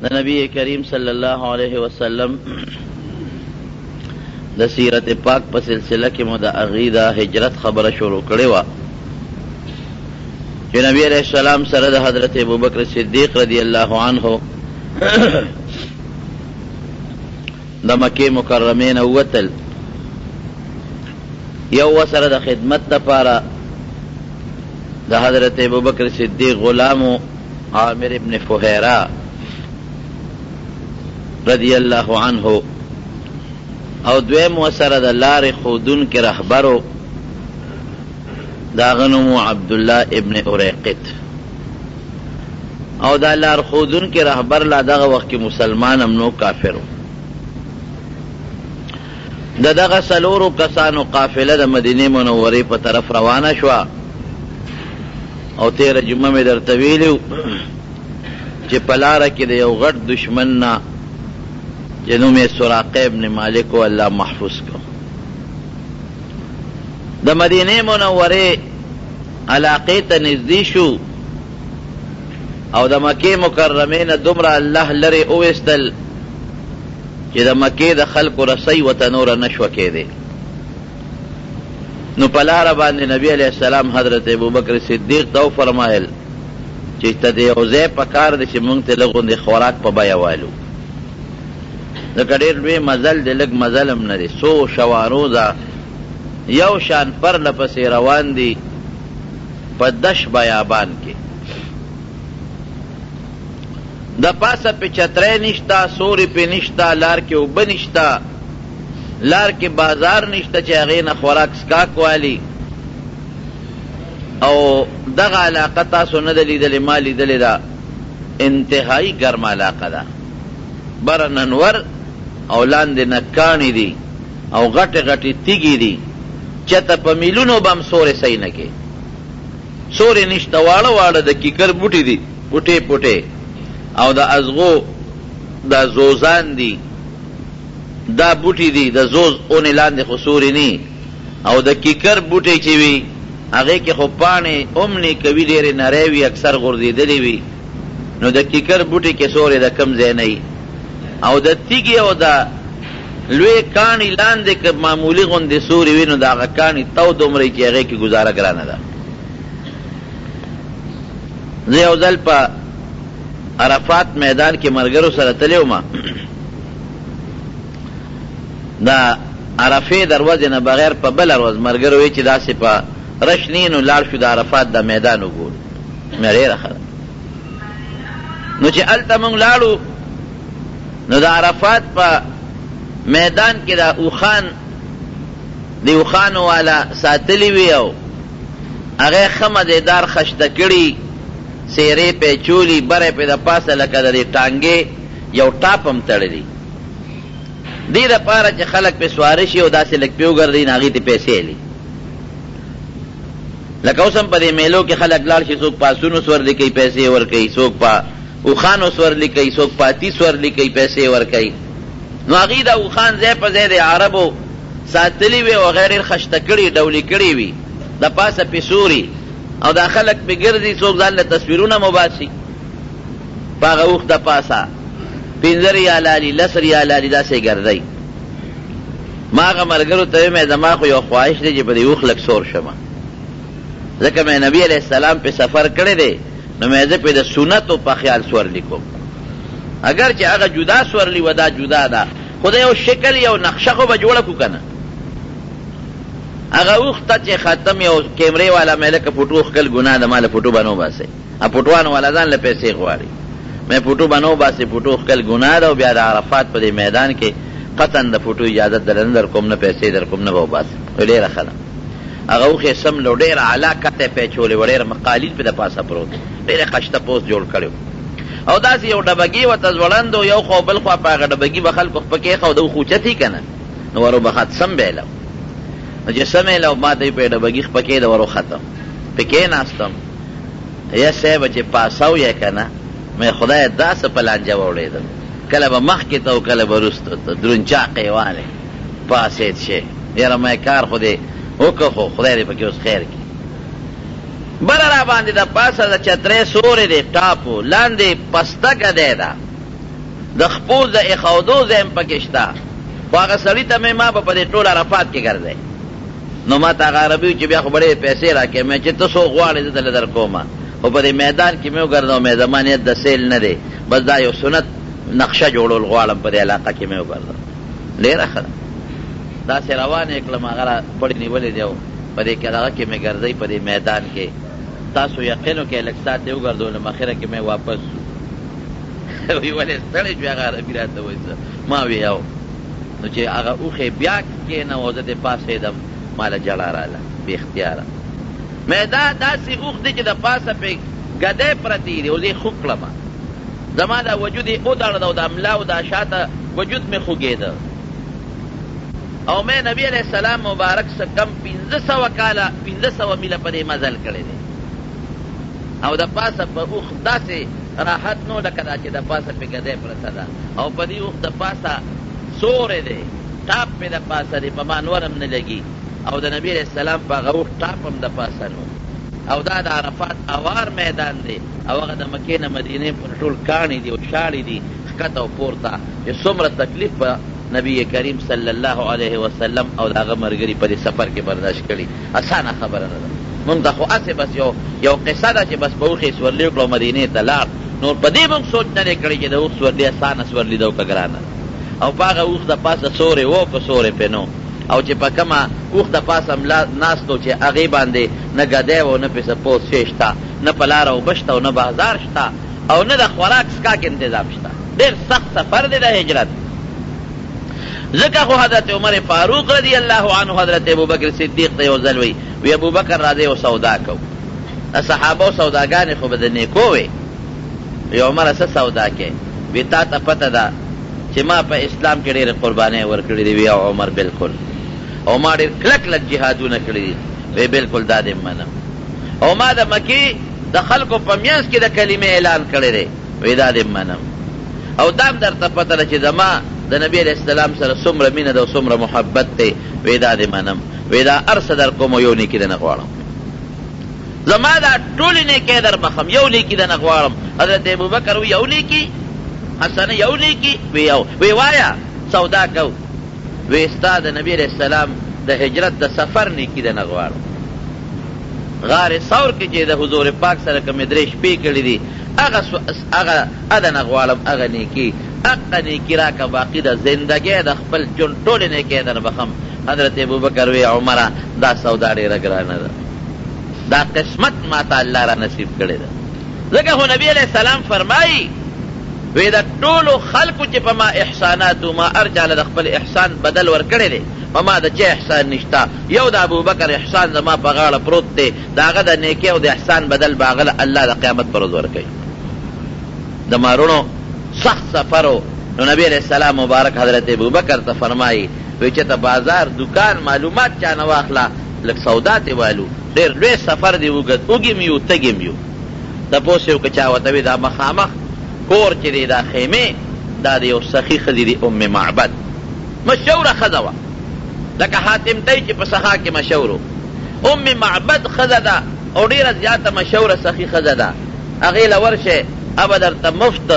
د نبی کریم صلی الله علیه وسلم د سیرت پاک په سلسله کې مو د هغوی د هجرت خبره شروع کړې وه چې نبی علیه السلام سره د حضرت ابوبکر صدیق رضی الله عنه د مکې مکرمې نه ووتل. یو ورسره د خدمت دپاره د حضرت ابوبکر صدیق غلام و، عامر ابن فهیره رضی الله عنه، او دویم ورسره د لارې ښودونکی رهبر و، د هغه نوم و عبدالله ابن اریقط. او دا لارښودونکی رهبر لا دغه وخت کې مسلمان هم نو، کافر و. د دغه څلورو کسانو قافله د مدینې منورې په طرف روانه شوه او تېره جمعه مې درته ویلي وو چې په لاره کې د یو غټ دښمن نه چې نوم یې سراقه ابن مالک و، الله محفوظ کړ. د مدینې منورې علاقې ته نږدې شو او د مکې مکرمې نه دومره الله لرې وویستل چې د مکې د خلکو رسۍ ورته نوره نه شوه کېدی. نو په لاره باندې نبی علیه السلام حضرت ابوبکر صدیق ته وفرمایل چې ته د یو ځای په کار دی چې موږ ته لږ غوندې خوراک په بیه والو، ځکه ډېر لوی مزل دی، لږ مزل هم نه دی، څو شواروزه یو شان پرله پسې روان دي په دش بیابان کې. د پاسه پې چتری نشته، سوری پې نشته، لار کې اوبه نشته، لار کې بازار نشته چې هغې نه خوراک څکاک والي. او دغه علاقه تاسو نه ده لیدلې، ما لیدلې ده، انتهایي ګرمه علاقه ده، بره ننور او لاندې نه کاڼي دي او غټې غټې تیږې دي، چېرته په میلونو به هم سوری صحیح نه کې، سوری نشته، واړه واړه د کیکر بوټي دي، پوټې پوټې، او د ازغو دا زوزان دي، دا بوټي دي، د زوز اونې لاندې خو سوری نی، او د کیکر بوټی چې وي هغې کې خو پاڼې هم نی کوي، ډېرې نری وي، اکثر غورځېدلې وي، نو د کیکر بوټي کې سوری د کوم ځای نه وي، او د تیږې او د لوی کاڼي لاندې که معمولي غوندې سوری وي نو د هغه کاڼي تاو دومره وي چې هغې کې ګزاره ګرانه ده. زه یو ځل په عرفات میدان کې ملګرو سره تللی وم، د عرفې د ورځې نه بغیر په بله ورځ ملګرو ویل چې داسې په رش نه نو لاړ شو د عرفات د میدان وګورو. مې ډېره ښه ده. نو چې هلته موږ لاړو نو د عرفات په میدان کې د اوښان د اوښانو والا ساتلي وي او هغه ښه مزېدار خشته کړي، څېرې پې چولي، بره پې د پاسه لکه د دې ټانګې یو ټاپ هم تړلي، دې دپاره چې خلک پې سواره شي او داسې لږ پې وګرځي نو هغوی ترې پیسې اخلي. لکه اوس هم په دې میلو کې خلک لاړ شي، څوک په اسونو سورلي کوي پیسې ورکوي، څوک په اوښانو سورلي کوي، څوک په اتي سورلي کوي پیسې ورکوي. نو هغوی دا اوښان ځای په ځای د عربو ساتلي وي او هغه یې ډېر خشته کړي، ډولي کړي وي، د پاسه پې سوري او دا خلک پې ګرځي، څوک ځان له تصویرونه هم وباسي په هغه اوښ د پاسه پنځه ریاله الي، لس ریاله الي، داسې یې ګرځوي. ما هغه ملګرو ته وویل، زما خو یو خواهش دی چې په دې اوښ لږ سور شم، ځکه مې نبي علیه السلام پې سفر کړی دی، نو مې زه پې د سنتو په خیال سورلي کوم، اګر چې هغه جدا سورلي وه دا جدا ده، خو د یو شکل یو نقشه خو به جوړه کړو که نه. هغه اوښ ته چې ختم یو کیمرې والا مې لکه فوټو ښکل ګناه ده، ما له فوټو به نه وباسئ، پوټوانو والا ځان له پیسې غواړي، مې فوټو به نه وباسې، فوټو ښکل ګناه ده، او بیا د عرفات په دې میدان کې قطعا د فوټو اجازه درله نه درکوم، نه پیسې درکوم، نه به وباسم. وایي ډېره ښه ده. هغه اوښ یې سم له ډېره اعلی کته یې پرې اچولې وه، ډېر قالین پرې د پاسه پروت و، ډېر یې خشته پوست جوړ کړی و، او داسې یو ډبګی ورته ځوړند و، یو خوا او بل خوا په هغه ډبګي به خلکو خپه کېښود، اوښ اوچت یې که نه نو ور وبخت، سم به یې لو. نو چې سم یې لو، ما ته یې په ډبګي خپه کېده، ور وختم، پرې کېناستم. يه صيب چې پاسو يې کنه مې خدای دا څه په لانجه ووړېدم، کله به مخکې ته او کله به وروسته ته، درونچا قيوالی پاڅېد شي، ياره مې کار خو دې وکړ خو خدای دې پکې اوس خير کړي. بله راباندې د پاسه د چترۍ سوری دی، ټاپ و، لاندې پسته ګدۍ ده، د خپو د اېښودو ځای هم پکې شته، خو هغه سړي ته مې ما به په دې ټول عرفات کې ګرځی. نو ما ته هغه عربي وویل چې بیا خو به ډېرې پیسې راکړې، مې چې ته څو غواړې زه درله درکوم، خو په دې میدان کې مې وګرځوه، مې زما نیت د سیل نه دی، بس دا یو سنت نقشه جوړول غواړم، په دې علاقه کې مې وګرځوه. ډېره ښه ده. داسې روان یې کړم، هغه را پړې نیولې دی او په دې کې دغه کې مې ګرځوي په دې میدان کې. تاسو یقین وکړئ لږ ساعت یې وګرځولم، اخره کې مې واپس شو. وی ولې ستړی شوې؟ هغه عربي راته وایي څه؟ ما وی او نو چې هغه اوښ یې بیا کښېناوه زه ترې پاڅېدم، ما له ژړا راله بې اختیاره. مې دا داسې اوښ دی چې د پاسه پرې ګدۍ پرتې دي او زه یې خوږ کړم، زما دا وجود یې ودړد او دا ملا او دا شاته وجود مې خوږېده. او مې نبي علیه السلام مبارک څه کم 500 کاله 500 میله په دې مزل کړی دی او د پاسه په اوښ داسې راحت نه و لکه دا چې د پاسه پې ګدۍ پرته ده او په دې اوښ د پاسه سوری دی، ټاپ پې د پاسه دی، په ما نور هم نه لګي او د نبي علیه السلام په هغه اوښ ټاپ هم د پاسه نه و او دا د عرفات اوار میدان دی او هغه د مکې نه مدینې پورې ټول کاڼي دي او شاړې دي ښکته او پورته چې څومره تکلیف په نبی کریم صلی الله علیه وسلم او د هغه ملګري په دې سفر کې برداشت کړي اسانه خبره نه ده. مونږ ته خو هسې بس یو یو قصه ده چې بس په اوښ یې سورلي وکړه او مدینې ته لاړ، نور په دې مونږ سوچ نه دی کړی چې د اوښ سورلي اسانه سورلي ده او که ګرانه ده او په هغه اوښ د پاسه سوری و او که سوری پرې نه و او چې په کومه اوښ د پاسه ملا ناست و چې هغې باندې نه ګدی وه او نه پرې څه پوست شی شته، نه په لاره اوبه شته او نه بازار شته او نه د خوراک څښاک انتظام شته. ډېر سخت سفر دی د هجرت. ځکه خو حضرت عمر فاروق رضی الله عنه حضرت ابوبکر صدیق ته یو ځل وایي، وی ابوبکر راځه یو سودا کوو. د صحابو سوداګانې خو به د نیکو وې. وی عمره څه سودا کوې؟ وی تا ته پته ده چې ما په اسلام کې ډېرې قربانۍ ورکړې دي. وی او عمر بلکل. او ما ډېر کلک کلک جهادونه کړي دي. وی بلکل دا دې منم. او ما د مکې د خلکو په منځ کې د کلمې اعلان کړی دی. وی دا دې منم. او دا هم درته پته ده چې زما د نبي علیه السلام سره څومره مینه ده او څومره محبت دی. وی دا دې منم. وی دا هر څه در کوم او یو نیکي درنه غواړم. زما دا ټولې نیکۍ در بخښم، یو نیکي درنه غواړم. حضرت ابوبکر وی یو نیکي؟ حسنه یو نیکي؟ وی یو. وی وایه سودا کوو. وی ستا د نبي علیه السلام د هجرت د سفر نیکي درنه غواړم. غار ثور کې چې د حضور پاک سره کومې درې شپې کړې دي هغه هغه درنه غواړم، هغه نیکي، هقه نیکي راکړه، باقي د زندګۍ د خپل ژوند ټولې نیکۍ در بخښم. حضرت ابوبکر وی عمره دا سودا ډېره ګرانه ده، دا قسمت ماته الله را نصیب کړې ده. ځکه خو نبی علیه السلام فرمایي وی د ټولو خلکو چې په ما احسانات وو، ما هر چا له د خپل احسان بدل ورکړی دی، په ما د چا احسان نشته، یو د ابوبکر احسان زما په غاړه پروت دی، د هغه د نیکۍ او د احسان بدل به هغه له الله د قیامت پر ورځ ورکوي. د مارونو سخت سفر و، نو نبی علیه السلام مبارک حضرت ابوبکر ته فرمایي وی چې ته بازار دوکان معلومات چا نه واخله، لږ سودا ترې والو، ډېر لوی سفر دی اوږد، وږي هم یو تږي هم یو. تپوس یې وکړ، چا ورته وی دا مخامخ کور چې دی دا خیمې دا د یو سخي ښځې دي، ام معبد مشهوره ښځه وه، لکه حاتم طی چې په سخا کې مشهور و، ام معبد ښځه ده او ډېره زیاته مشهوره سخي ښځه ده، هغې له ورشئ هغه به درته مفت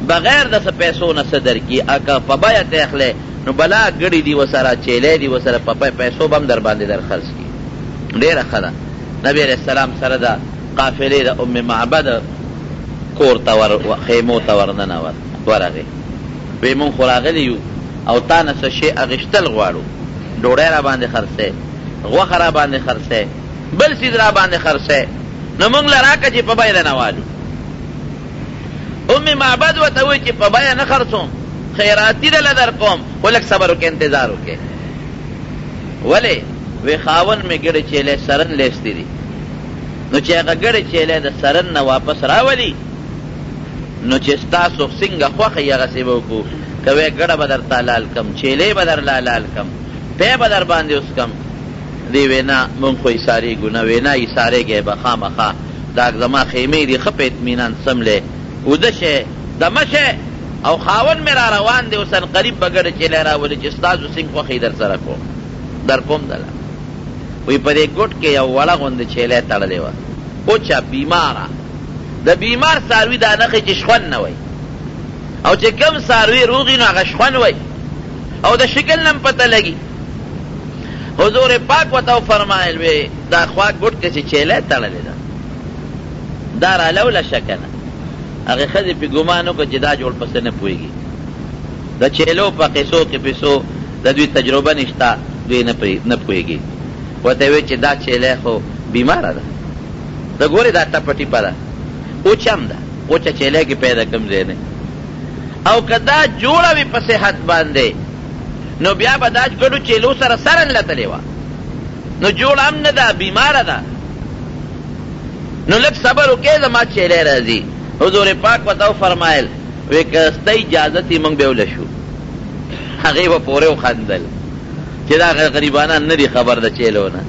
بغیر د څه پیسو نه څه درکړي، که په بیه ترې اخلې نو بلا ګړي دي ورسره، چیلۍ دي ورسره، په پیسو به هم درباندې در خرڅ کړي. ډېره ښه ده. نبي علیه السلام سره د قافلې د ام معبد کور ته ور خیمو ته ورننوت، ورغی، وی مونږ خو راغلي یو او تا نه څه شی اخیستل غواړو، ډوډۍ راباندې خرڅوې، غوښه راباندې خرڅوې، بل څیز راباندې خرڅوې، نو مونږ له راکړه چې په بیه درنه والو. ام معبد ورته وویل چې په بیه نه خرڅوم، خیراتي درله درکوم، خو لږ صبر وکړه، انتظار وکړه. ولې؟ وی خاوند مې ګړې چیلې سرن لېستې دي، نو چې هغه ګړې چیلې د سرن نه واپس راولي نو چې ستاسو څنګه خوښه وي هغسې به وکړو، که وایې ګړه به درته حلال کړم، چیلې به درله حلال کړم، پی به درباندې وڅکم. دی وی نه مونږ خو ایسارېږو نه. وی نه ایسارېږئ به خامخا، دا زما خیمې دي، ښه په اطمینان څملئ، اوده شئ، دمه شئ او خاوند مې را روان دی، اوس عنقریب به ګړې چیلې راولي چې ستاسو څنګه خوښه وي درسره کوم، درکوم دله. وایي په دې ګوټ کې یو وړه غوندې چیلۍ تړلې وه، وچه بیماره، د بیمار څاروي دا نښې چې شخوند نه وایي. او چې کوم څاروي روغ وي نو هغه شخوند وایي او د شکل نه هم پته لګي. حضور پاک ورته وفرمایل وی دا خوا ګوټ کې چې چیلی تړلې ده دا رالوله شه که نه. هغې ښځې پې ګمان وکړ چې دا جوړ په څه نه پوهېږي، د چیلو په قصو کې پسو د دوی تجربه نشته، دوی نه پوهېږي. ورته یې وویل چې دا چیلی خو بیماره ده، ته ګورې دا ټپه ټیپه ده، وچه هم ده، وچه چیلی کې پیدا کوم ځای نه، او که دا جوړه وي په صحت باندې نو بیا به دا ګډو چیلو سره سره نلتلې وه، نو جوړه هم نه ده، بیماره ده، نو لږ صبر وکړئ زما چیلی راځي. حضور پاک ورته وفرمایل وی که ستا اجازت وي موږ به وله شو. هغې به پورې وخندل چې دا غریبانان نه دي خبر د چیلو نه.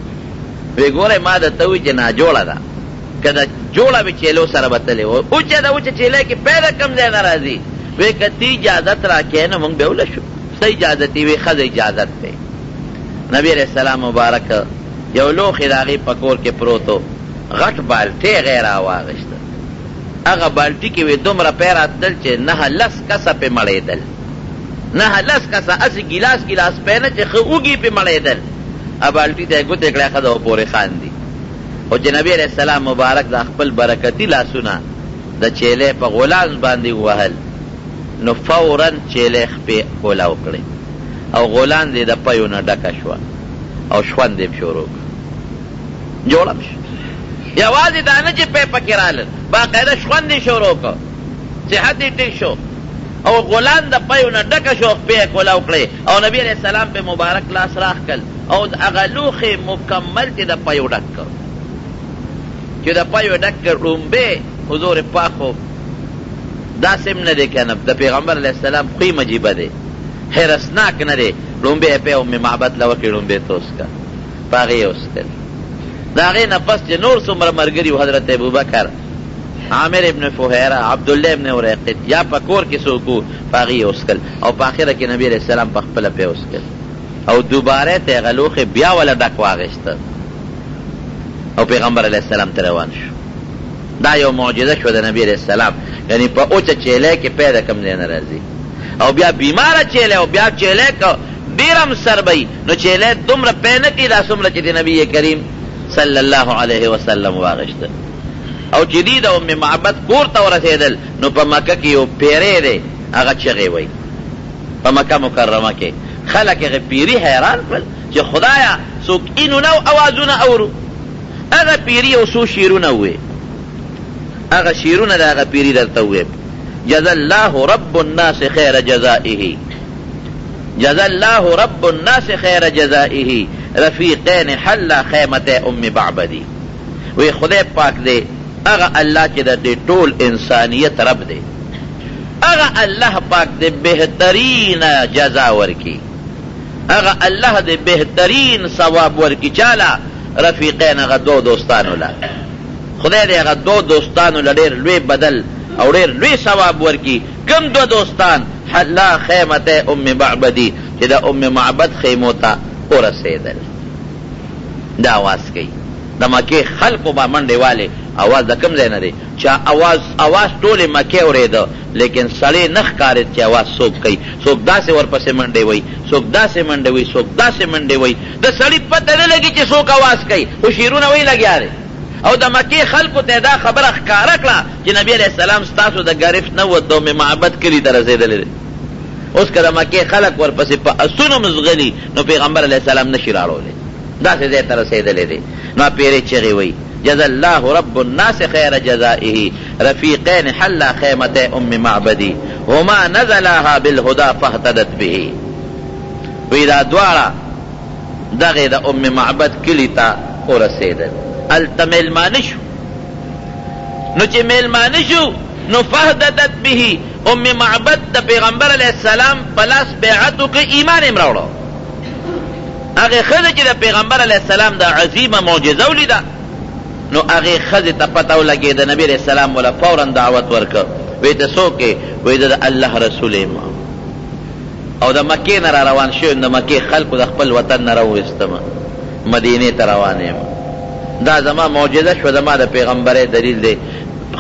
وی ګوره ما درته وویل چې ناجوړه ده، که د جوړه وي چیلو سره به تلې وه، وچه ده وچه چیلی کې پیدا کوم ځای نه راځي. وی که ته اجازت راکړې نو موږ به وله شو. څه اجازت یې؟ وی ښځه اجازت دی. نبي علیه السلام مبارک یو لوښی د هغې په کور کې پروت و، غټ بالټی هغه یې راواخیست، هغه بالټي کې وې دومره پی راتلل چې نهه لس کسه پې مړېدل، نهه لس کسه هسې ګیلاس ګیلاس پی نه چې ښه وږي پې مړېدل. بالټي ته یې ګوتې کړې، ښځه ورپورې خاندي. خو چې نبي علیه السلام مبارک دا خپل برکتي لاسونه د چیلې په غولانځ باندې ووهل نو فوراً چیلې خپې کولاو کړې او غولانځ یې د پیو نه ډکه شوه او شخوند یې هم شروع کړ، جوړه هم شوه. یوازې دا نه چې پی پکې رالل، باقاعده شخوند یې شروع کړ، صحت یې ټیک شو او غولانځ د پیو نه ډکه شوه، خپې یې کولاو کړې او نبي علیه السلام پې مبارک لاس راښکل او هغه لوښی مکمل چې د پیو ډک کړ، چې د پیو ډک کړ، ړومبی حضور پاک خو داسې هم نه دی که نه، د پیغمبر علیه السلام خوی هم عجیبه دی، حرصناک نه دی، ړومبی یې پی ام معبد له ورکړې، ړومبی ته وڅکه، په هغې یې وڅکل. د هغې نه پس چې نور څومره ملګري وو، حضرت ابوبکر، عامر ابن فهیره، عبدالله ابن اریقط، یا په کور کې څوک وو، په هغې یې وڅکل او په اخره کې نبي علیه السلام په خپله پی وڅکل او دوباره ته هغه لوښی بیا وله ډک واخیسته او پیغمبر علیه السلام ته روان شو. دا یو معجزه شوه د نبي علیه السلام، یعنی په اوچه چیلی کې پی د کوم ځای نه راځي او بیا بیماره چیلی او بیا چیلی که ډېره هم سربه نو چیلی دومره پی نه کوي دا څومره چې د نبي کریم صلی الله علیه وسلم واغشته. او چې دوی د ام معبد کور ته ورسېدل نو په مکه کې یو پیری دی هغه چغې وایي. په مکه مکرمه کې خلک هغه پیري حیران کړل چې خدایه څوک اینو نه اوازونه اورو. هغه پیري یو څو شعرونه وویل، هغه شعرونه د هغه پیري درته ووایم. جزا الله رب الناس خیر جزائه، جزا الله رب الناس خیر جزائه رفیقین حلا خیمة ام بعبدی. وی خدای پاک دې هغه الله چې د دې ټول انسانیت رب دی، هغه الله پاک دې بهترینه جزا ورکړي، هغه الله دې بهترین ثواب ورکړي. چا له؟ رفیقین، هغه دوو دوستانو له. خدای دې هغه دوو دوستانو له ډېر لوی بدل او ډېر لوی ثواب ورکړي. کوم دوه دوستان؟ حلا خیمة ام معبدي، چې د ام معبد خیمو ته ورسېدل. دا اواز کوي د مکې خلکو به منډې والې، اواز د کوم ځای نه دی؟ چا اواز اواز ټولې مکې اورېده، لیکن سړی نه ښکارېد چې اواز څوک کوي. څوک داسې ورپسې منډې وهي، څوک داسې منډې وهي، څوک داسې منډې وهي، د سړي پته نه لګي چې څوک اواز کوي، خو شعرونه وایي لګیا دی. او د مکې خلکو ته یې دا خبره ښکاره کړه چې نبي علیه السلام ستاسو د ګرفت نه ووت، د ام معبد کلي ته رسېدلی دی. اوس که د مکې خلک ورپسې په اسونو هم ځغلي نو پیغمبر علیه السلام نه شي راړولی، داسې ځای ته رسېدلی دی. نو پیرې چغې وهي، جزا الله رب الناس خیر جزائه رفیقین حلا خیمة ام معبدی هما نزلاها بالهدی فاهتدت به. وی دا دواړه دغې د ام معبد کلي ته ورسېدل، هلته مېلمانه شو. نو چې مېلمانه شو نو فاهتدت به، ام معبد د پیغمبر علیه السلام په لاس بیعت وکړ، ایمان یې هم راوړو. هغې ښځې چې د پیغمبر علیه السلام دا عظیمه معجزه ولیده نو هغې ښځې ته پته ولګېده، نبي علیه السلام وله فورا دعوت ورکړ، وایي ته څوک یې؟ وایي زه د الله رسول یم او د مکې نه را روان شوی یم، د مکې خلکو د خپل وطن نه راوویستم، مدینې ته روان یم، دا زما معجزه شوه، زما د پیغمبرۍ دلیل دی.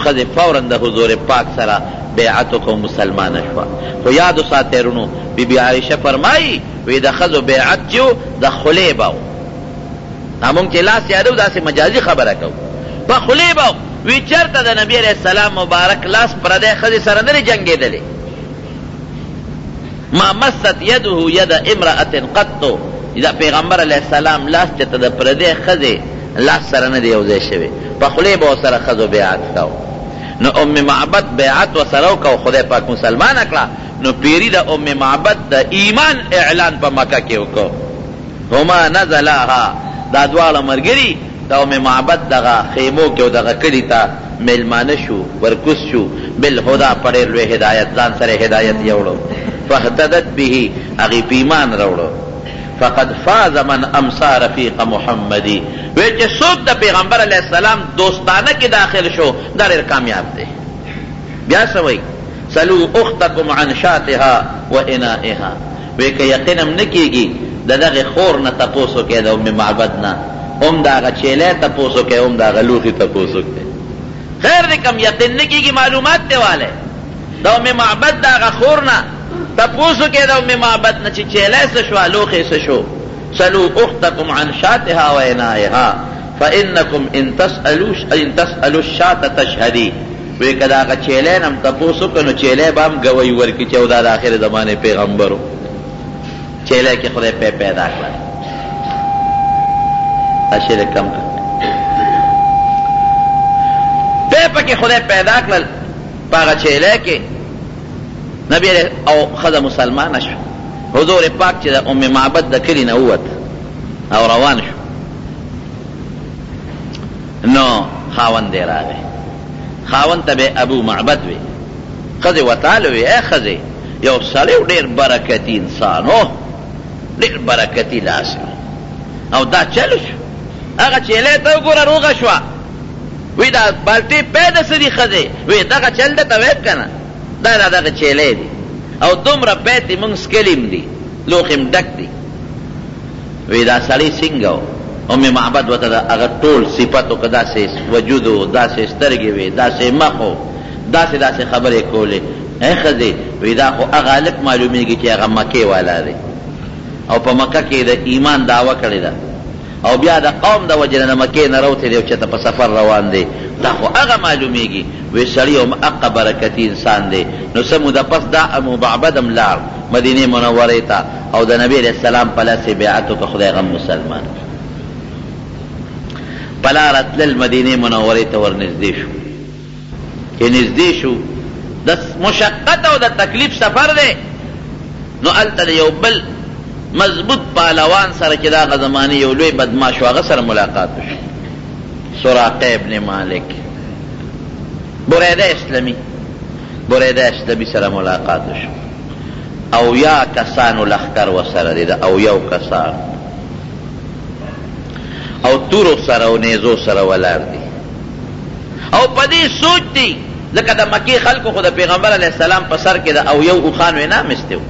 ښځې فورا د حضور پاک سره بیعت وکړ او مسلمانه شوه. خو یاد وساتئ وروڼو، بي بي عایشه فرمایي، وایي د ښځو بیعت چې و، د خولې به و. دا مونږ چې لاس یادوو داسې مجازي خبره کوو، په خولې به و. وایي چېرته د نبي علیه السلام مبارک لاس پردی ښځې سره نه دی جنګېدلی. ما مست یده ید امرأة قط، د پیغمبر علیه السلام لاس چېرته د پردی ښځې لاس سره نه دی یو ځای شوی. په خولې به ورسره ښځو بیعت کاوه. نو ام معبد بیعت ورسره وکړ او خدای پاک مسلمانه کړه، نو پیری د ام معبد د ایمان اعلان په مکه کې وکړ. هما نزلاها، دا دواړه ملګري د ام معبد دغه خیمو کې او دغه کلي ته مېلمانه شو، ورکوز شو، بالهدی په ډېر لوی هدایت، ځان سره یې هدایت یوړو، فاهتدت به، هغې په ایمان راوړو. فقد فاز من امسی رفیق محمدی، ویل چې څوک د پیغمبر علیه السلام دوستانه کې داخل شو دا ډېر کامیاب دی. بیا څه وایي؟ سلو اختکم عن شاتها و انائها، وایي که یقین هم نه کېږي د دغې خور نه تپوس وکړئ، د ام معبد نه هم د هغه چیلې تپوس وکړئ، هم د هغه لوښي تپوس وکړئ. خیر دی کوم یقین نه کېږي معلومات دې والی. د ام معبد د هغه خور نه تپوس وکړئ، د ام معبد نه چې چیلی څه شوه، لوښی څه شو. سلو اختکم عن شاتها و انائها فانکم ان تسألوا ان تسألوا الشاة تشهدي، وی که د هغه چیلی نه هم تپوس وکړو نو چیلی به هم ګواهي ورکړي چې او دا د آخر زمانې پیغمبر و. چیلی کې خدای پی پیدا کړل. دا شی لږ کم کړه. پی پکې خدای پیدا کړل په هغه چیلی کې. نبی او ښځه مسلمانه شوه. حضور پاک چې د ام معبد د کلي نه ووت او روان شو نو خاوند یې راغی. خاوند ته به ابو معبد وی. ښځې وتاله وی، ای ښځې یو سړی و ډېر برکتي انسان و، ډېر برکتي لاس یې او دا چل شو. هغه چیلې ته وګوره روغه شوه. وی دا بالټې پی د څه دي ښځې؟ وی دغه چل درته وایم که نه، دا د دغه چیلې دي او دومره پی ترې مونږ څکلي هم دي، لوښي هم ډک دي. وی دا سړی څنګه و؟ ام معبد ورته د هغه ټول صفت وکړ، داسې وجود و، داسې سترګې وې، داسې مخ و، داسې داسې خبرې یې کولې. ای ښځې، وی دا خو هغه هلک معلومېږي چې هغه مکې والا دی او په مکه کې یې د ایمان دعوه کړې ده او بیا د قوم د وجې نه د مکې نه راوتی دی او چېرته په سفر روان دی، دا خو هغه معلومېږي. وی سړی هم اقه برکتي انسان دی. نو څه موده پس دا ابومعبد هم لاړ مدینې منورې ته او د نبي علیه السلام په لاس یې بیعت وکړ، خدای هغه هم مسلمان کړ. په لاره تلل مدینې منورې ته ورنږدې شو. چې نږدې شو د مشقت او د تکلیف سفر دی، نو هلته د یو بل مضبوط پهلوان سره چې د هغه زمانې یو لوی بدمعاش و، هغه سره ملاقات وشو، سراقه ابن مالک بریده اسلمي، بریده اسلمي سره ملاقات وشو. او یا کسانو لښکر ورسره دی، د اویاو کسانو او تورو سره او نیزو سره ولاړ دي او په دې سوچ دي، ځکه د مکې خلکو خو د پیغمبر علیه السلام په سر کې د اویو اوښانو انعام ایستی و،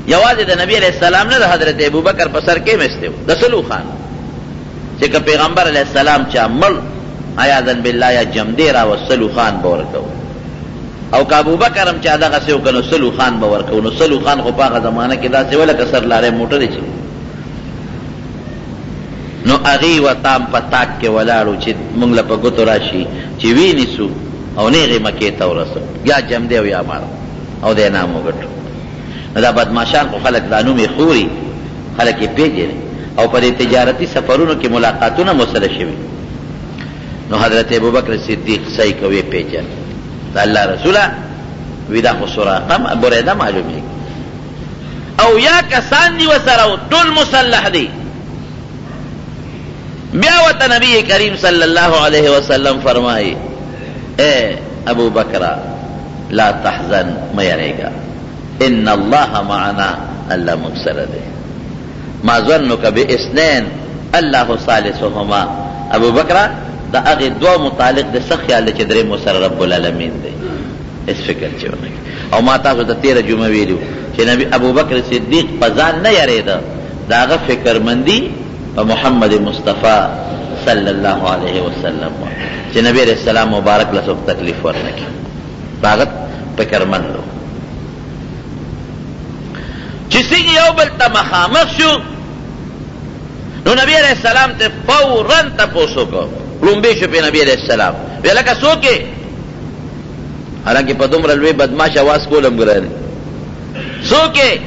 یوازې د نبي علیه السلام نه، د حضرت ابوبکر په سر کې هم ایستی و د سلو اوښانو، چې که پیغمبر علیه السلام چا مړ عیاذا بالله یا جمدې راوست سل اوښان به ورکوو، او که ابوبکر هم چا دغسې وکړه نو سل اوښان به ورکوو. نو سل اوښان خو په هغه زمانه کې داسې وه لکه سر لارۍ موټرې چې، نو هغوی ورته هم په تاک کې ولاړ وو چې موږ له په ګوتو راشي چې ویې نیسو او نېغ یې مکې ته ورسوو، یا جمدی او یا مړه، او د انعام وګټو. نو دا بدمعاشان خو خلک دا نوم یې خوري، خلک یې پېژني او په دې تجارتي سفرونو کې ملاقاتونه هم ورسره شوي. نو حضرت ابوبکر صدیق صحیح که ویې پېژند، د الله رسوله وی دا خو سراقه بریده معلومېږي او یا کسان دي ورسره او ټول مسلح دي. بیا ورته نبی کریم صلی الله علیه وسلم فرمایي، ای ابوبکره لا تحزن، مه یریږه، ان الله معنا، الله موږ سره دی. ما ظنک باثنین الله ثالثهما، ابوبکره د هغې دوو متعلق دې څه خیال دی چې دریم ورسره رب العالمین دی؟ هېڅ فکر چې ونه کړي. او ما تاسو ته تېره جمعه ویلي وو چې نبی ابوبکر صدیق په ځان نه یرېده، د هغه فکرمندي په محمد مصطفی صلی الله علیه وسلم وه چې نبی علیه السلام مبارک له څوک تکلیف ورنه کړي. په هغه فکرمند و. چې څنګه یو بل ته مخامخ شو نو نبی علیه السلام ته فورا تپوس وکړ، ړومبی شو پرې نبی علیه السلام، وی لکه څوک یې؟ حالانکه په دومره لوی بدماش اواز کول هم ګران دي. څوک یې؟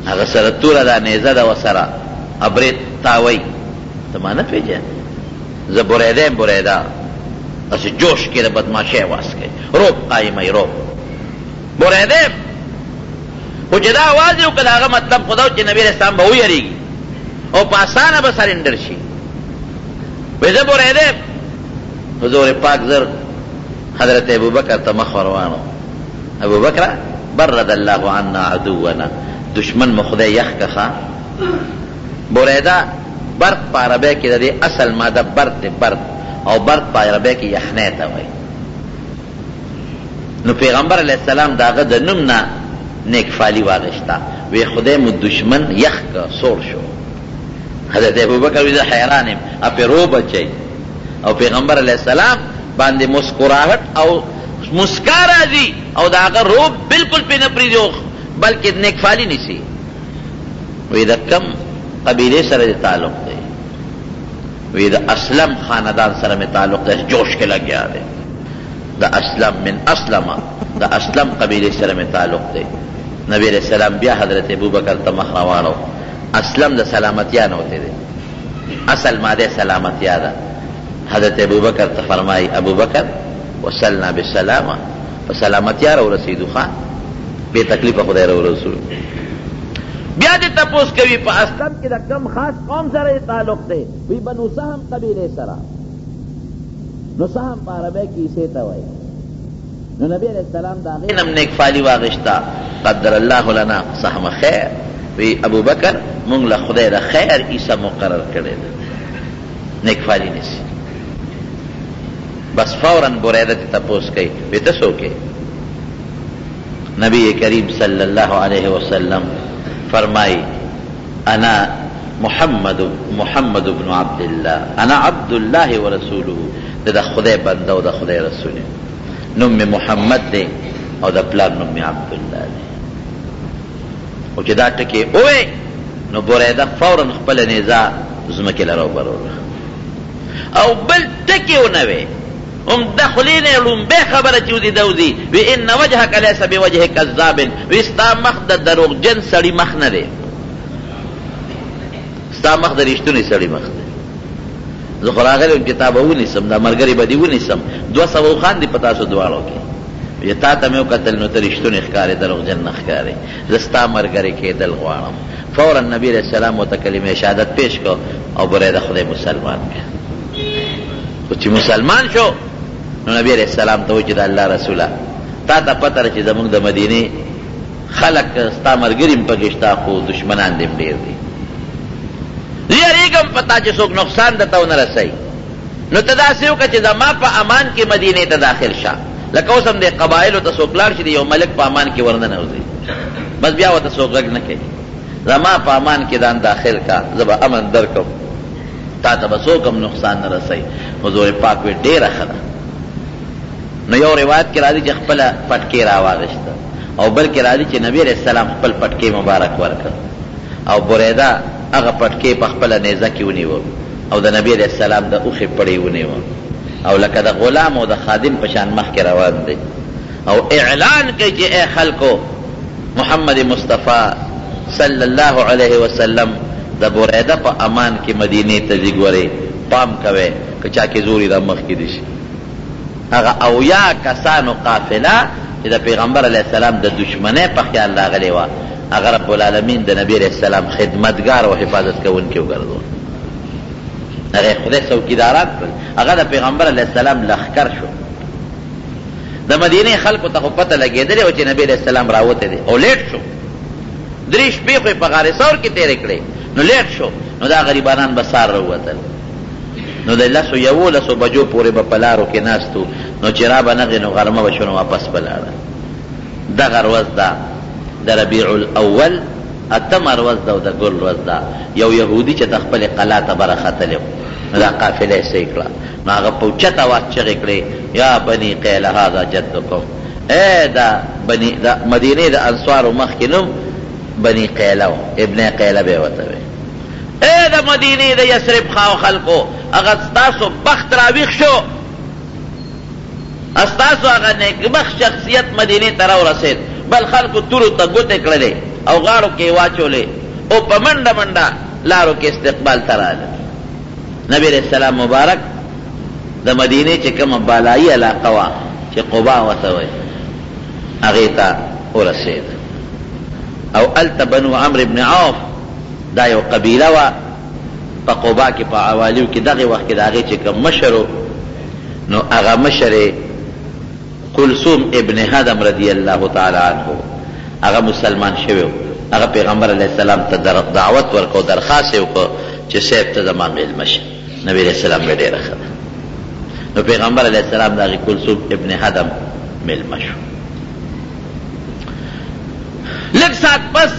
هغه سره توره ده، نیزه ده ورسره، ابرې تاوی، ته ما نه پېژنې؟ زه بریده یم، بریده. داسې جوش کې د بدماشۍ اواز کوي، روب قایموي، روب. بریده یم. خو چې دا اواز یې وکړ، د هغه مطلب خو دا و چې نبي علیه السلام به ویرېږي او په اسانه به سرنډر شي. وایي زه بریده یم. حضور پاک زر حضرت ابوبکر ته مخ ور واړاوه، ابوبکره برد الله عنا عدونا، دشمن مو خدای یخ که ښه. بریده برد په عربۍ کې د دې اصل ماده برد دی، برد، او برد په عربۍ کې یخنۍ ته وایي. نو پیغمبر علیه السلام د هغه د نوم نه نیک فالي واخیسته، وی خدای مو دشمن یخ که، سوړ شو. حضرت ابوبکر وی زه حیران یم، اپې روب اچوي او پیغمبر علیه السلام باندې مسکراهټ او مسکا راځي او د هغه روب بالکل پرې نه پرېږدي، بلکې نیک فالي نیسي. وی د کوم قبیلې سره دې تعلق دی؟ وی د اسلم خاندان سره مې تعلق دی. جوش کې لګیا دی. د اسلم من اسلم، د اسلم قبیلې سره مې تعلق دی. نبی علیه السلام بیا حضرت ابوبکر ته مخ راواړو. اسلم د سلامتیا نه وتی دی، اصل ماده سلامتیا ده. حضرت ابوبکر ته فرمایي، ابوبکر وصلنا بالسلامه، په سلامتیا راورسېدو، ښه بې تکلیفه خدای راورسولو. بیا دې تپوس کوي په اسلم کې د کوم خاص قوم سره یې تعلق دی؟ وی بنو سهم قبیلې سره. نو سهم په عربۍ کې عیسې ته وایي. نو نبی علیه السلام د هغې نه هم نیک فالي واخیسته، قدر الله لنا سهم خیر. وی ابوبکر مونږ له خدای د خیر عیسی مقرر کړی ده. نیک فالي نیسي. بس فورا بریده ته تپوس کوي، وی ته څوک یې؟ نبی کریم صلی الله علیه وسلم فرمایي، انا محمد محمد بن عبد الله، انا عبد الله ورسوله، زه د خدای بنده او د خدای رسول یم، نوم مې محمد دی او د پلار نوم مې عبدالله دی. خو چې دا ټکی ووی نو بریده فورا خپله نیزه ځمکې له راوبروله او بل ټکی ونه وی. هم د خولې نه یې ړومبۍ خبره چې وځي دا وځي، وي ان وجهک لیس بوجه کذاب، وي ستا مخ د دروغجن سړي مخ نه دی، ستا مخ د رښتوني سړي مخ دی. زه خو راغلی وم چې تا به ونیسم، دا ملګري به دې ونیسم، 200 اوښان دي په تاسو دواړو کې، چې تا ته مې وکتل نو ته رښتونی ښکارې، دروغجن نه ښکارې، زه ستا ملګری کېدل غواړم. فورا نبي علیه السلام ورته کلمه شهادت پیش کړ او بریده خدای مسلمان کړ. خو چې مسلمان شو نو نبی علیه السلام ته وایي چې د الله رسوله، تا ته پته ده چې زموږ د مدینې خلک ستا ملګري هم پکې شته، خو دښمنان دې هم ډېر دي، زه یېرېږم په تا چې څوک نقصان درته ونه رسوي، نو ته داسې وکړه چې زما په امان کې مدینې ته داخل شه. لکه اوس هم دې قبایلو ته څوک لاړ شي، د یو ملک په امان کې ورننوځي، بس بیا ورته څوک غږ نه کوي، زما په امان کې ځان داخل کا، زه به امن درکړم، تا ته به څوک هم نقصان نه رسوي. حضور پاک وی ډېره ښه ده. نو یو روایت کې راځي چې خپله پټکې راواغېسته او بل کې راځي چې نبی علیه السلام خپل پټکې مبارک ورکړ او بریده هغه پټکې په خپله نیزه کې ونیوه او د نبی علیه السلام د اوښې پړی ونیوه او لکه د غلام او د خادم په شان مخکې روان دی او اعلان کوي چې ای خلکو، محمد مصطفی صلی الله علیه وسلم د بریده په امان کې مدینې ته ځي، ګورې پام کوی که چا کې زور وي را مخکې دې شي. هغه 70 کسانو قافله چې د پیغمبر علیه السلام د دښمنۍ په خیال راغلې وه، هغه رب العالمین د نبی علیه السلام خدمتګار او حفاظت کوونکی وګرځول. هغه خدای څوکیداران کړل، هغه د پیغمبر علیه السلام لښکر شو. د مدینې خلکو ته خو پته لګېدلې وه چې نبي علیه السلام راوتی دی او لیټ شو. درې شپې خو یې په غار ثور کې تېرې کړې، نو لیټ شو. نو دا غریبانان به سار راووتل، نو د لسو یوولسو بجو پورې به په لارو کې ناست وو، نو چې را به نغی نو غرمه به شو، نو واپس به لاړل. دغه ورځ ده د ربیع الاول اتمه ورځ ده او د ګل ورځ ده. یو یهودي چې د خپلې قلا ته بره ختلی و، نو دا قافله یې سهي کړه، نو هغه په اوچت اواز چغې کړې، یا بني قیله هذا جدکم، ای د بني د مدینې د انصارو مخکې نوم بني قیله و، ابن قیله به یې ورته ویل. ای د مدینې د یثرب ښار خلکو، هغه ستاسو بخت راویښ شو، ستاسو هغه نیکبخت شخصیت مدینې ته راورسېد. بل خلکو تورو ته ګوتې کړلې او غاړو کې یې واچولې او په منډه منډه لارو کې استقبال ته راغلل. نبي علیه السلام مبارک د مدینې چې کومه بالایي علاقه وه چې قباء ورته وایي هغې ته ورسېد او هلته بنو عمرو بن عوف دا یو قبیله وه په قباء کې په عوالیو کې دغې وخت کې د هغې چې کوم مشر و نو هغه مشر یې کلثوم ابن هدم رضی الله تعالی عنه هغه مسلمان شوی و هغه پیغمبر علیه السلام ته دعوت ورکړ درخواست یې وکړ چې صاحب ته زما مېلمه شې. نبی علیه السلام وی ډېره ښه ده. نو پیغمبر علیه السلام د هغې کلثوم ابن هدم مېلمه شو. لږ ساعت پس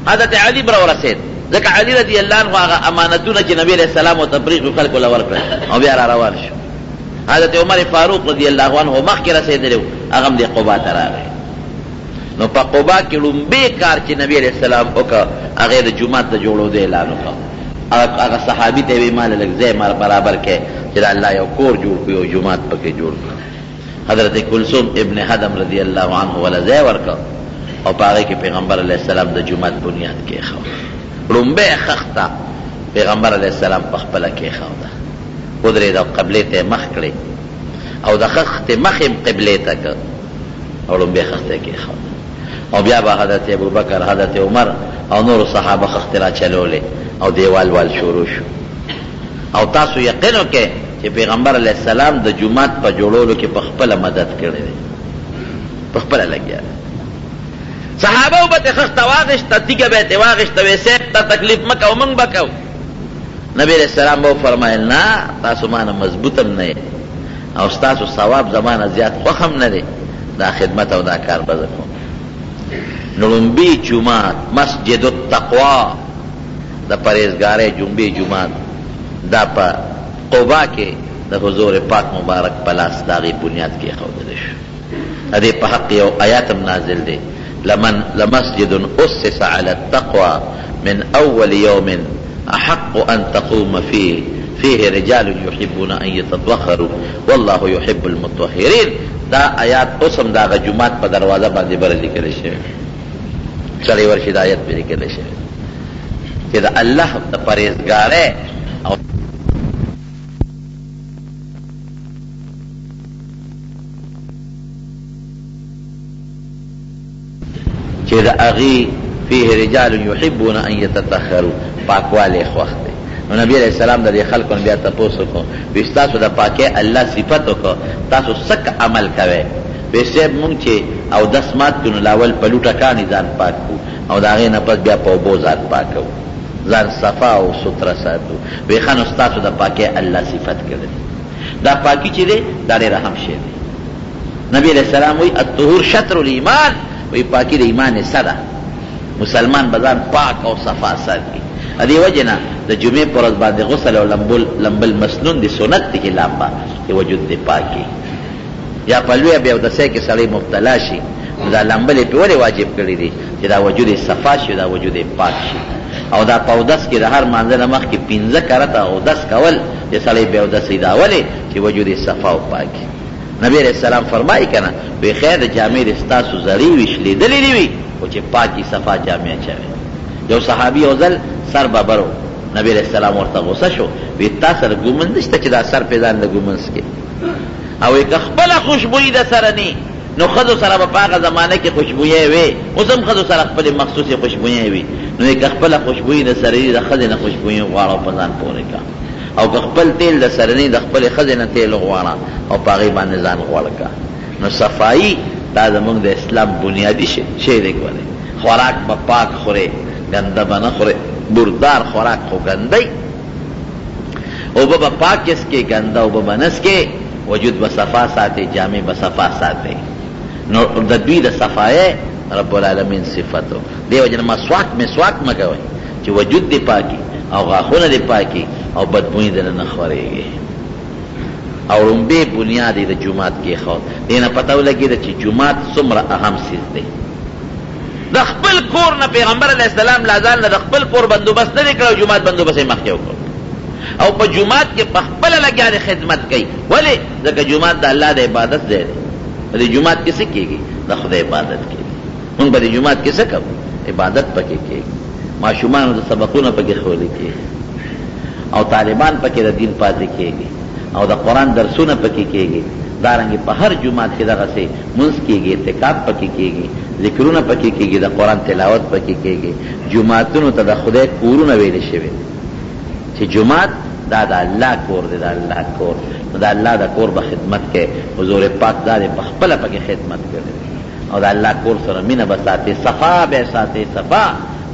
حضرت علی به راورسېد، ځکه علی رضی الله عنه هغه امانتونه چې نبی علیه السلام ورته پرېښي خلکو له ورکړل او بیا را روان شو. حضرت عمر فاروق رضی الله عنه مخکې رسېدلی و، هغه هم دې قبا ته راغی. نو په قبا کې ړومبی کار چې نبی علیه السلام وکړ، هغه یې د جومات د جوړېدو اعلان وکړ. هغه صحابي ته یې ویل، ماله لږ ځای برابر کړئ چې د الله یو کور جوړ کړو، یو جومات پکې جوړ کړو. حضرت کلثوم ابن هدم رضی الله عنه وله ځای ورکړ او په هغې کې پیغمبر علیه السلام د جومات بنیاد کېښود. ړومبی خښته پیغمبر علیه السلام په خپله کېښوده، ودرېد او قبلې ته یې مخ کړې او د خښتې مخ یې هم قبلې ته کړ. او ړومبی خښته یې کېښوده او بیا به حضرت ابوبکر، حضرت عمر او نورو صحابه خښتې راچلولې او دیوال وال شروع شو. او تاسو یقین وکړئ چې پیغمبر علیه السلام د جومات په جوړولو کې په خپله مدد کړی دی، په خپله لګیا دی. صحابه به ترې خښته واخیسته، تیږه به یې ترې واخیسته، ویې صاحب ته تکلیف مه کوه، موږ به کوو. نبی علیه السلام به وفرمایل، نه، تاسو ما نه مضبوط هم نه یئ او ستاسو ثواب زما نه زیات خوښ هم نه دی، دا خدمت او دا کار به زه کوم. نو ړومبی جومات مسجد التقوا د پرهېزګارۍ جومبی جومات دا په قبا کې د حضور پاک مبارک په لاس د هغې بنیاد کېښودل شو. د دې په حق یو آیات هم نازل دی، لمن لمسجد اسس علی التقوی من اول یوم احق ان تقوم فیه فیه رجال یحبون ان یتطهروا والله یحب المطهرین. دا آیات اوس هم د هغه جومات په دروازه باندې بره لیکل شوی، سړی ورشي دا آیت پرې لیکل شوی چې د الله د پرهېزګارۍ او چې د هغې فيه رجال يحبون ان يتطهروا پاکوالی خوښ دی. نو نبی علیه السلام د دې خلکو نه بیا تپوس وکړو، وی ستاسو د پاکۍ الله صفت وکړو، تاسو څه عمل کوئ؟ وی صاحب مونږ چې اودس مات کړو نو لاول په لوټه کاڼي ځان پاک کړو او د هغې نه پس بیا په اوبو ځان پاکوو، ځان صفا او سوتره ساتو. وی ښه نو ستاسو د پاکۍ الله صفت کړی دی. دا پاکي چې دی دا ډېر اهم شی دی. نبی علیه السلام وایي الطهور شطر الایمان، وایي پاکي د ایمان حصه ده. مسلمان به ځان پاک او صفا ساتي. د دې وجې نه د جمعې په ورځ باندې غسل او لمبل لمبل مسنون دي، سنت دي چې لامبه چې وجود دې پاک وي. یا په لویه بې اودسۍ کې سړی مبتلا شي نو دا لمبل یې پرې ولې واجب کړي دي چې دا وجود یې صفا شي، دا وجود یې پاک شي. او دا په اودس کې د هر مانځه نه مخکې پنځه کرته اودس کول چې سړی بې اودسه وي، دا ولې چې وجود یې صفا او پاک وي. نبی علیه السلام فرمایي که نه، وایي خیر دی جامې دې ستاسو زړې وي، شلېدلې دې وي، خو چې پاکې صفا جامې اچوې. یو صحابي یو ځل سر ببر و، نبی علیه السلام ورته غوسه شو، وایي تا سره ږومنځ نشته چې دا سر پرې ځان له ږومنځ کړې؟ او وایي که خپله خوشبویي د سره نی، نو ښځو سره به په هغه زمانه کې خوشبویۍ وې، اوس هم ښځو سره خپلې مخصوصې خوشبویۍ وي، نو وایي که خپله خوشبویي د سره نی، د ښځې نه خوشبویي وغواړه او په ځان پورې کړه. او که خپل تیل د سره نی، د خپلې ښځې نه تیل وغواړه او په هغې باندې ځان غوړ کړه. نو صفايي دا زموږ د اسلام بنیادي شی دی. ګورې خوراک به پاک خورې، ګنده به نه خورې، بردار خوراک خو ګنده وي. اوبه به پاکې څکې، ګنده اوبه به نه څکې، وجود به صفا ساتې، جامې به صفا ساتې. نو د دوی د صفایۍ رب العالمین صفت وکړ. دې وجې نه مسواک مسواک مه کوئ چې وجود دې پاک وي او غاښونه دې پاک وي او بدبویي دې نه خورېږي. او ړومبی بنیاد یې د جومات کېښود. دې نه پته ولګېده چې جومات څومره اهم څیز دی. د خپل کور نه پیغمبر علیه السلام لا ځان له د خپل کور بندوبست نه دی کړی او جومات بندوبست یې مخکې وکړ او په جومات کې په خپله لګیا دی خدمت کوي. ولې؟ ځکه جومات د الله د عبادت ځای دی. په دې جومات کې څه کېږي؟ د خدای عبادت کېږي. موږ په دې جومات کې څه کوو؟ عبادت پکې کېږي. ماشومانو ته سبقونه پکې ښوول کېږي او طالبان پکې د دین پاتې کېږي او د قرآن درسونه پکې کېږي. دارنګې په هر جومات کې دغسې لمونځ کېږي، اعتکاف پکې کېږي، ذکرونه پکې کېږي، د قرآن تلاوت پکې کېږي. جوماتونو ته د خدای کورونه ویل شوي دي چې جومات دا د الله کور دی، د الله کور، نو د الله د کور به خدمت کوې. حضور پاک دا دی په خپله پکې خدمت کړی دی او د الله کور سره مینه به ساتې، صفا به یې ساتې، صفا.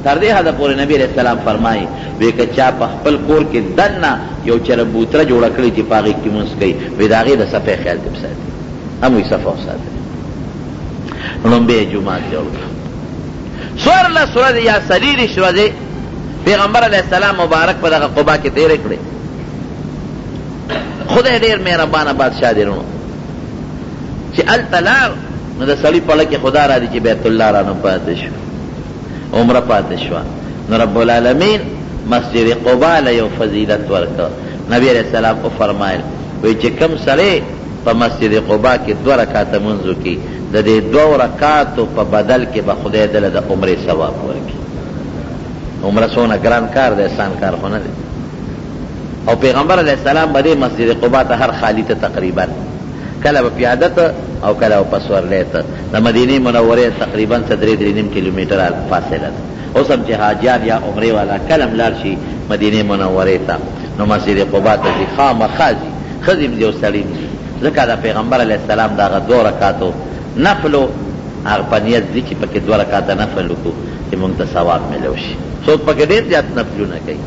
تر دې حده پورې نبي علیه السلام فرمایي، وایي که چا په خپل کور کې دننه یو چربوتره جوړه کړې چې په هغې کې لمونځ کوي، وایي د هغې د صفای خیال دې وساتي، هم وایي صفا وساتئ. ړومبی یې جومات جوړ کړ. 14 ورځې یا 24 ورځې پیغمبر علیه السلام مبارک په دغه قبا کې تېرې کړې. خدای ډېر مهربانه بادشاه دی وروڼو، چې هلته لاړ نو د سړي په زړه کې خدا راځي چې بیت الله رانه پاتې شو، عمره پاتې شوه. نو رب العالمین مسجد قبا له یو فضیلت ورکړ. نبی علیه السلام وفرمایل، وایي چې کوم سړی په مسجد قبا کې دوه رکعته لمونځ وکړي، د دې دوو رکعتو په بدل کې به خدای ده له د عمرې ثواب ورکړي. عمره څونه ګران کار دی، اسان کار خو نه دی. او پیغمبر علیه السلام به دې مسجد قبا ته هر خالي ته تقریبا کله به پیاده ته او کله به په سورلۍ ته. د مدینې منورې تقریبا څه درې درې نیم کیلومتره فاصله ده. اوس هم چې حاجیان یا عمرې والا کله هم لاړ شي مدینې منورې ته نو مسجد قبا ته ځي، خامخا ځي، ښځې هم ځي او سړي هم ځي، ځکه د پیغمبر علیه السلام د هغه دوو رکعتو نفلو هغه په نیت ځي چې پکې دوه رکعته نفل وکړو چې موږ ته ثواب میلاو شي. څوک پکې ډېر زیات نفلونه کوي،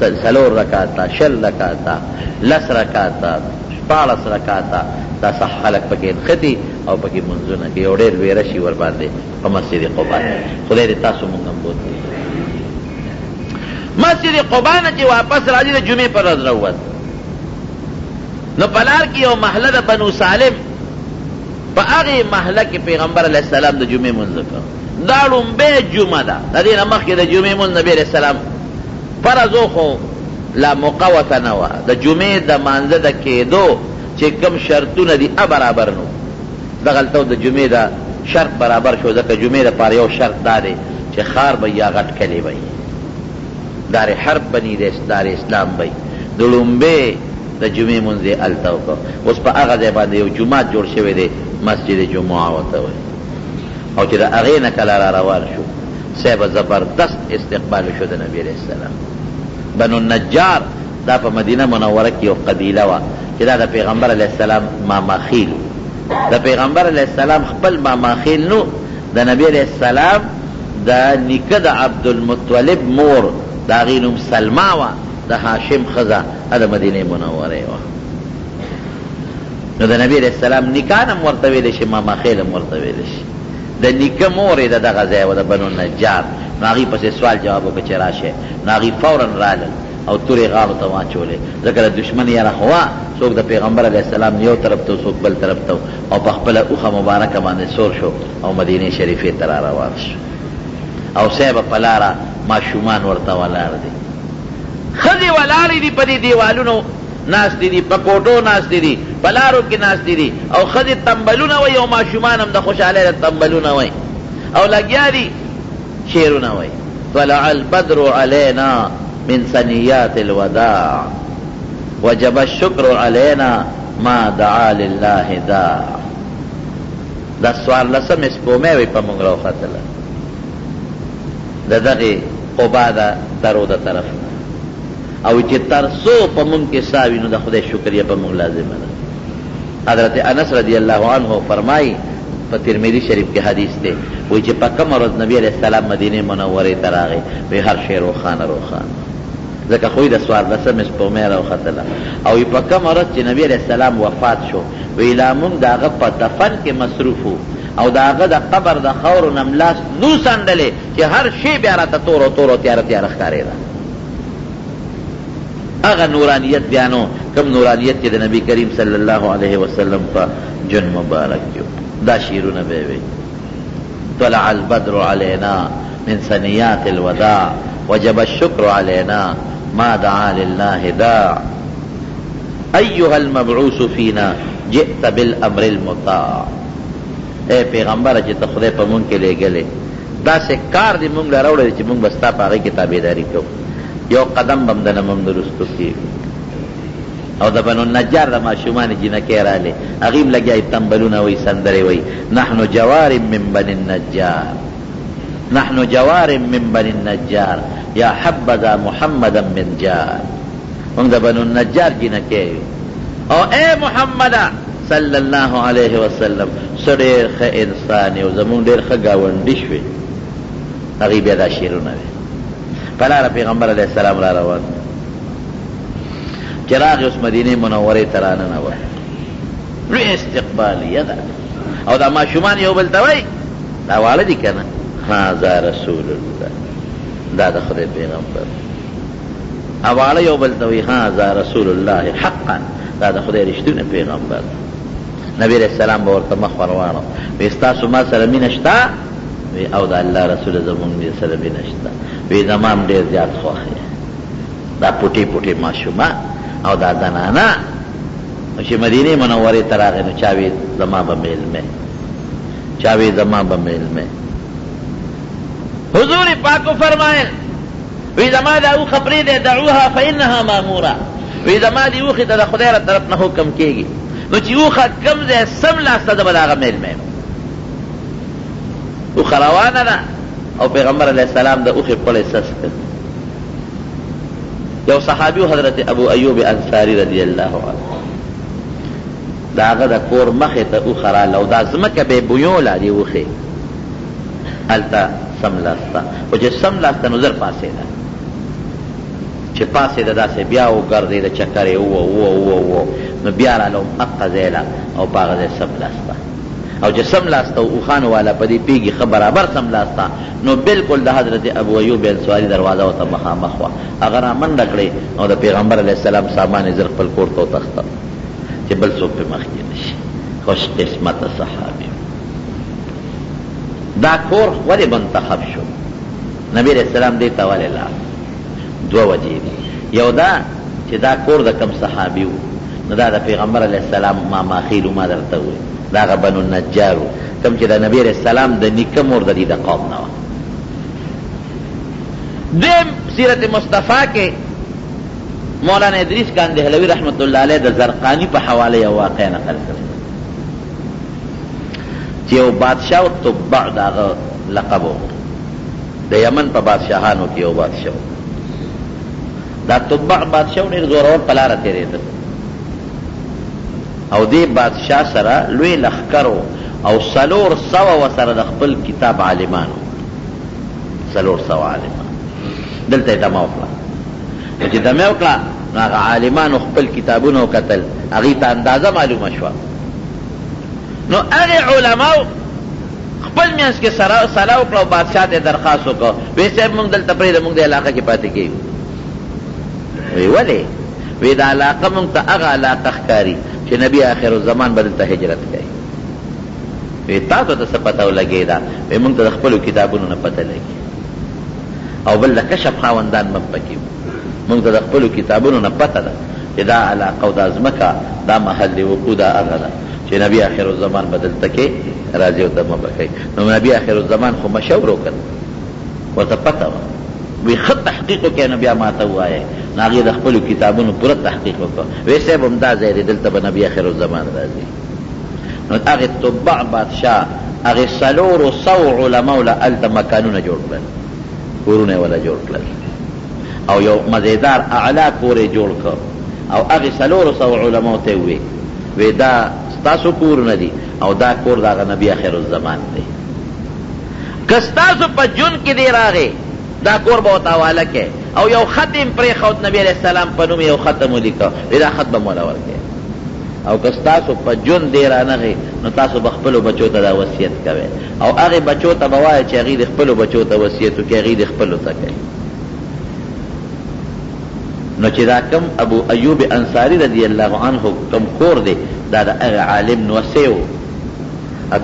څلور رکعته، 20 رکعته، 10 رکعته، 16 رکعته، دا څه خلک پکې نښتي او پکې لمونځونه کوي او ډېر لوی رش وي ورباندې په مسجد قبا کې. خدای دې تاسو موږ هم بوتلي. مسجد قبا نه چې واپس راځي د جمعې پر ورځ راووت نو په لار کې یو محله د بنو سالم، په هغې محله کې پیغمبر علیه السلام د جمعې لمونځ وکړ. دا ړومبۍ جمعه ده، د دې نه مخکې د جمعې لمونځ نبي علیه السلام فرض و خو لا موقع ورته نه وه. د جمعې د لمانځه د کېدو چې کوم شرطونه دي هغه برابر نه وو. دغلته د جمعې د شرط برابر شو، ځکه جمعې لپاره یو شرط دا دی چې ښار به یا غټ کلی به وي، دار حرب به نه وي، دار اسلام به وي. د ړومبۍ د جمعې لمونځ یې هلته وکړ. اوس په هغه ځای باندې یو جومات جوړ شوی دی، مسجد جمعه ورته وایي. او چې د هغې نه کله را روان شو صاحب زبردست استقبال وشو د نبي علیه السلام. بنو النجار دا په مدینه منوره کې یو قبیله وه چې دا د پیغمبر علیه السلام ماماخیل وو. د پیغمبر علیه السلام خپل ماماخیل نو د نبي علیه السلام د نیکه د عبدالمطلب مور د هغې نوم سلما وه، د هاشم ښځه د مدینې منورې وه. نو د نبي علیه السلام نیکان هم ورته ویلی شي، ماماخیل هم ورته ویلی شي. د نیکه مور یې د دغه ځای وه، د بنو نجار. نو هغوی پسې سوال جواب وکړ چې راشئ. نو هغوی فوراً رالل او تورې غاړو ته واچولې، ځکه د دښمن یره خو وه، څوک د پیغمبر علیه السلام یو طرف ته څوک بل طرف ته، او په خپله اوښه مبارکه باندې سور شو او مدینې شریفې ته را روان شو. او صاحب په لاره ماشومان ورته ولاړ دي، ښځې ولاړې دي، په دې دیوالونو ناستې دي، په کوټو ناستې دي، په لارو کې ناستې دي، او ښځې تمبلونه وایي او ماشومان هم د خوشحالۍ نه تمبلونه وایي او لګیا دي شعرونه وایي. طلع البدر علینا من ثنیات الوداع وجب الشکر علینا ما دعا لله داع. دا څوارلسمې سپومۍ وې په موږ راوختله د دغې قبا د درو د طرف نه، او چې تر څو په موږ کې ساه وي نو د خدای شکریه په موږ لازمه ده. حضرت انس رضی الله عنه فرمایي، په ترمذي شریف کې حدیث دی، وایي چې په کومه ورځ نبي علیه السلام مدینې منورې ته راغی، وایي هر شی روښانه روښانه، ځکه خو یې د څوارلسمې سپوږمۍ راوختله. او وایي په کومه ورځ چې نبي علیه السلام وفات شو، وایي لا موږ د هغه په دفن کې مصروف وو او د هغه د قبر د خاورو نه لاس نو څنډلی چې هر شی بیا راته تور او تور او تیاره تیاره ښکارېده. هغه نورانیت بیا نو کوم نورانیت چې د نبی کریم صلی الله علیه وسلم په جن مبارک کې دا شعرونه به وي طلع البدر علينا من ثنيات الوداع وجب الشكر علينا ما دعا لله داع ايها المبعوث فينا جئت بالامر المطاع اے پیغمبر چې ته خدای په مونږ کې لېږلی داسې کار دې مونږ له راوړی چې مونږ به ستا په هغې کې تابعداري کوو یو قدم به هم درنه مونږ نه وروستو کېږو او د بنو النجار د ماشومانې جینکۍ رالې هغوی هم لګیا دي تمبلونه وایي سندرې وایي نحن جوار من بني النجار نحن جوار من بني النجار یا حبذا محمدا من جار مونږ د بنو النجار جینکۍ یو او اے محمده صلی الله علیه وسلم څه ډېر ښه انسان یې او زمونږ ډېر ښه ګاونډي شوې هغوی بیا دا شعرونه ویل په لاره پیغمبر علیه السلام را روان دی چې راغی اوس مدینې منورې ته راننوت لوی استقبالیه ده او دا ماشومان یو بل ته وایي دا واړه دي که نه هذا رسول الله دا د خدای پیغمبر واړه یو بل ته وایي هذا رسول الله حقا دا د خدای رښتونی پیغمبر نبی علیه السلام به ورته مخ ورواړو وی ستاسو ما سره مینه شته وی او د الله رسول زمونږ دې سره مینه شته وی زما هم ډېر زیات خوښ یې دا پوټې پوټې ماشومان او دا زنانه نو چې مدینې منورې ته راغی نو چا وی زما به مېلمه چا وی زما به مېلمه حضور پاک فرمایل وی زما دا اوښه پرېږدی دعوها فانها ماموره وی زما دې اوښې ته د خدای له طرف نه حکم کېږي نو چې اوښه کوم ځای سملاسته زه به د هغه مېلمه یم اوښه روانه ده او پیغمبر علیه السلام د اوښې پړی څڅ کړ یو صحابي حضرت ابو ایوب انصاري رضی الله عنه د هغه د کور مخې ته اوښه راله او دا ځمکه به یې بویوله دې اوښې هلته سملاسته خو چې سملاسته نو زر پاڅېده چې پاڅېده داسې بیا وګرځېده چکر یې ووه ووه ووه ووه نو بیا راله هم اقه ځای له او په هغه ځای سملاسته او چې سملاسته او اوښانو والا په دې پېږي ښه برابر سملاسته نو بلکل د حضرت ابو ایوب انصاري دروازه ورته مخامخ وه هغه رامنډه کړې او د پیغمبر علیه السلام سامان یې زر خپل کور ته وتښتاوه چې بل څوک پرې مخکې نه شي خوش قسمته صحابي دا کور ولې منتخب شو؟ نبی علیه السلام دې ته ولې لاړ؟ دوه وجې دي، یو دا چې دا کور د کوم صحابي و، نو دا د پیغمبر علیه السلام ماماخیل و، ما درته وویل دا هغه بنو النجار و کوم چې د نبی علیه السلام د نیکه مور د دې د قوم نه وه. دویم سیرت مصطفی کې مولانا ادریس کاندهلوي رحمت الله علیه د زرقاني په حواله یو واقعه نقل کړې. چې یو بادشاه و تبع د هغه لقب و د یمن په بادشاهانو کې یو بادشاه و دا تبع بادشاه ډېر زورور په لاره تېرېده او دې بادشاه سره لوی لښکر و او 400 ورسره د خپل کتاب عالمان وو 400 عالمان دلته یې دمه وکړه نو چې دمه وکړه نو هغه عالمانو خپل کتابونه وکتل هغوی ته اندازه معلومه شوه نو هغې علماو خپل منځ کې سره سلا وکړه او بادشاه ته درخواست وکړ وی صاحب مونږ دلته پرېږده مونږ دې علاقه کې پاتې کېږو وی ولې وی دا علاقه مونږ ته هغه علاقه ښکاري چې نبی آخر الزمان به دلته هجرت کوي وی تاسو ته څه پته ولګېده وی مونږ ته د خپلو کتابونو نه پته لګي او بل د کشف خاوندان به هم پکې وو موږ ته د خپلو کتابونو نه پته ده چې دا علاقه او دا ځمکه دا محل وقوع دا هغه ده چې نبی آخر الزمان به دلته کې راځي او دمه به کوي نو نبی آخر الزمان خو مشهور و که ورته پته وه وی ښه تحقیق وکړئ نو بیا ماته ووایئ نو هغې د خپلو کتابونو پوره تحقیق وکړ وی صاحب همدا ځای دی دلته به نبی آخر الزمان راځي نو هغې تبع بادشاه هغې 400 علماو له هلته مکانونه جوړ کړل کورونه یې وله جوړ کړل او یو مزیدار اعلی کور یې جوړ کړ او هغې 400 علماو ته یې ووې وې دا ستاسو کورونه دي او دا کور د هغه نبي اخر الزمان دی که ستاسو په ژوند کې دی راغی دا کور به ورته حواله کړې او یو خط یې هم پرېښود نبي علیه السلام په نوم یو خط هم ولیکه وې دا خط به مو له ورکړې او که ستاسو په ژوند دی رانغی نو تاسو به خپلو بچو ته دا وصیت کوئ او هغې بچو ته به وایئ چې هغوی دې خپلو بچو ته وصیت وکړي هغوی دې خپلو ته کوي. نو چې دا کوم ابو ایوب انصاري رضی الله عنه کوم کور دی، دا د هغه عالم نوسی و،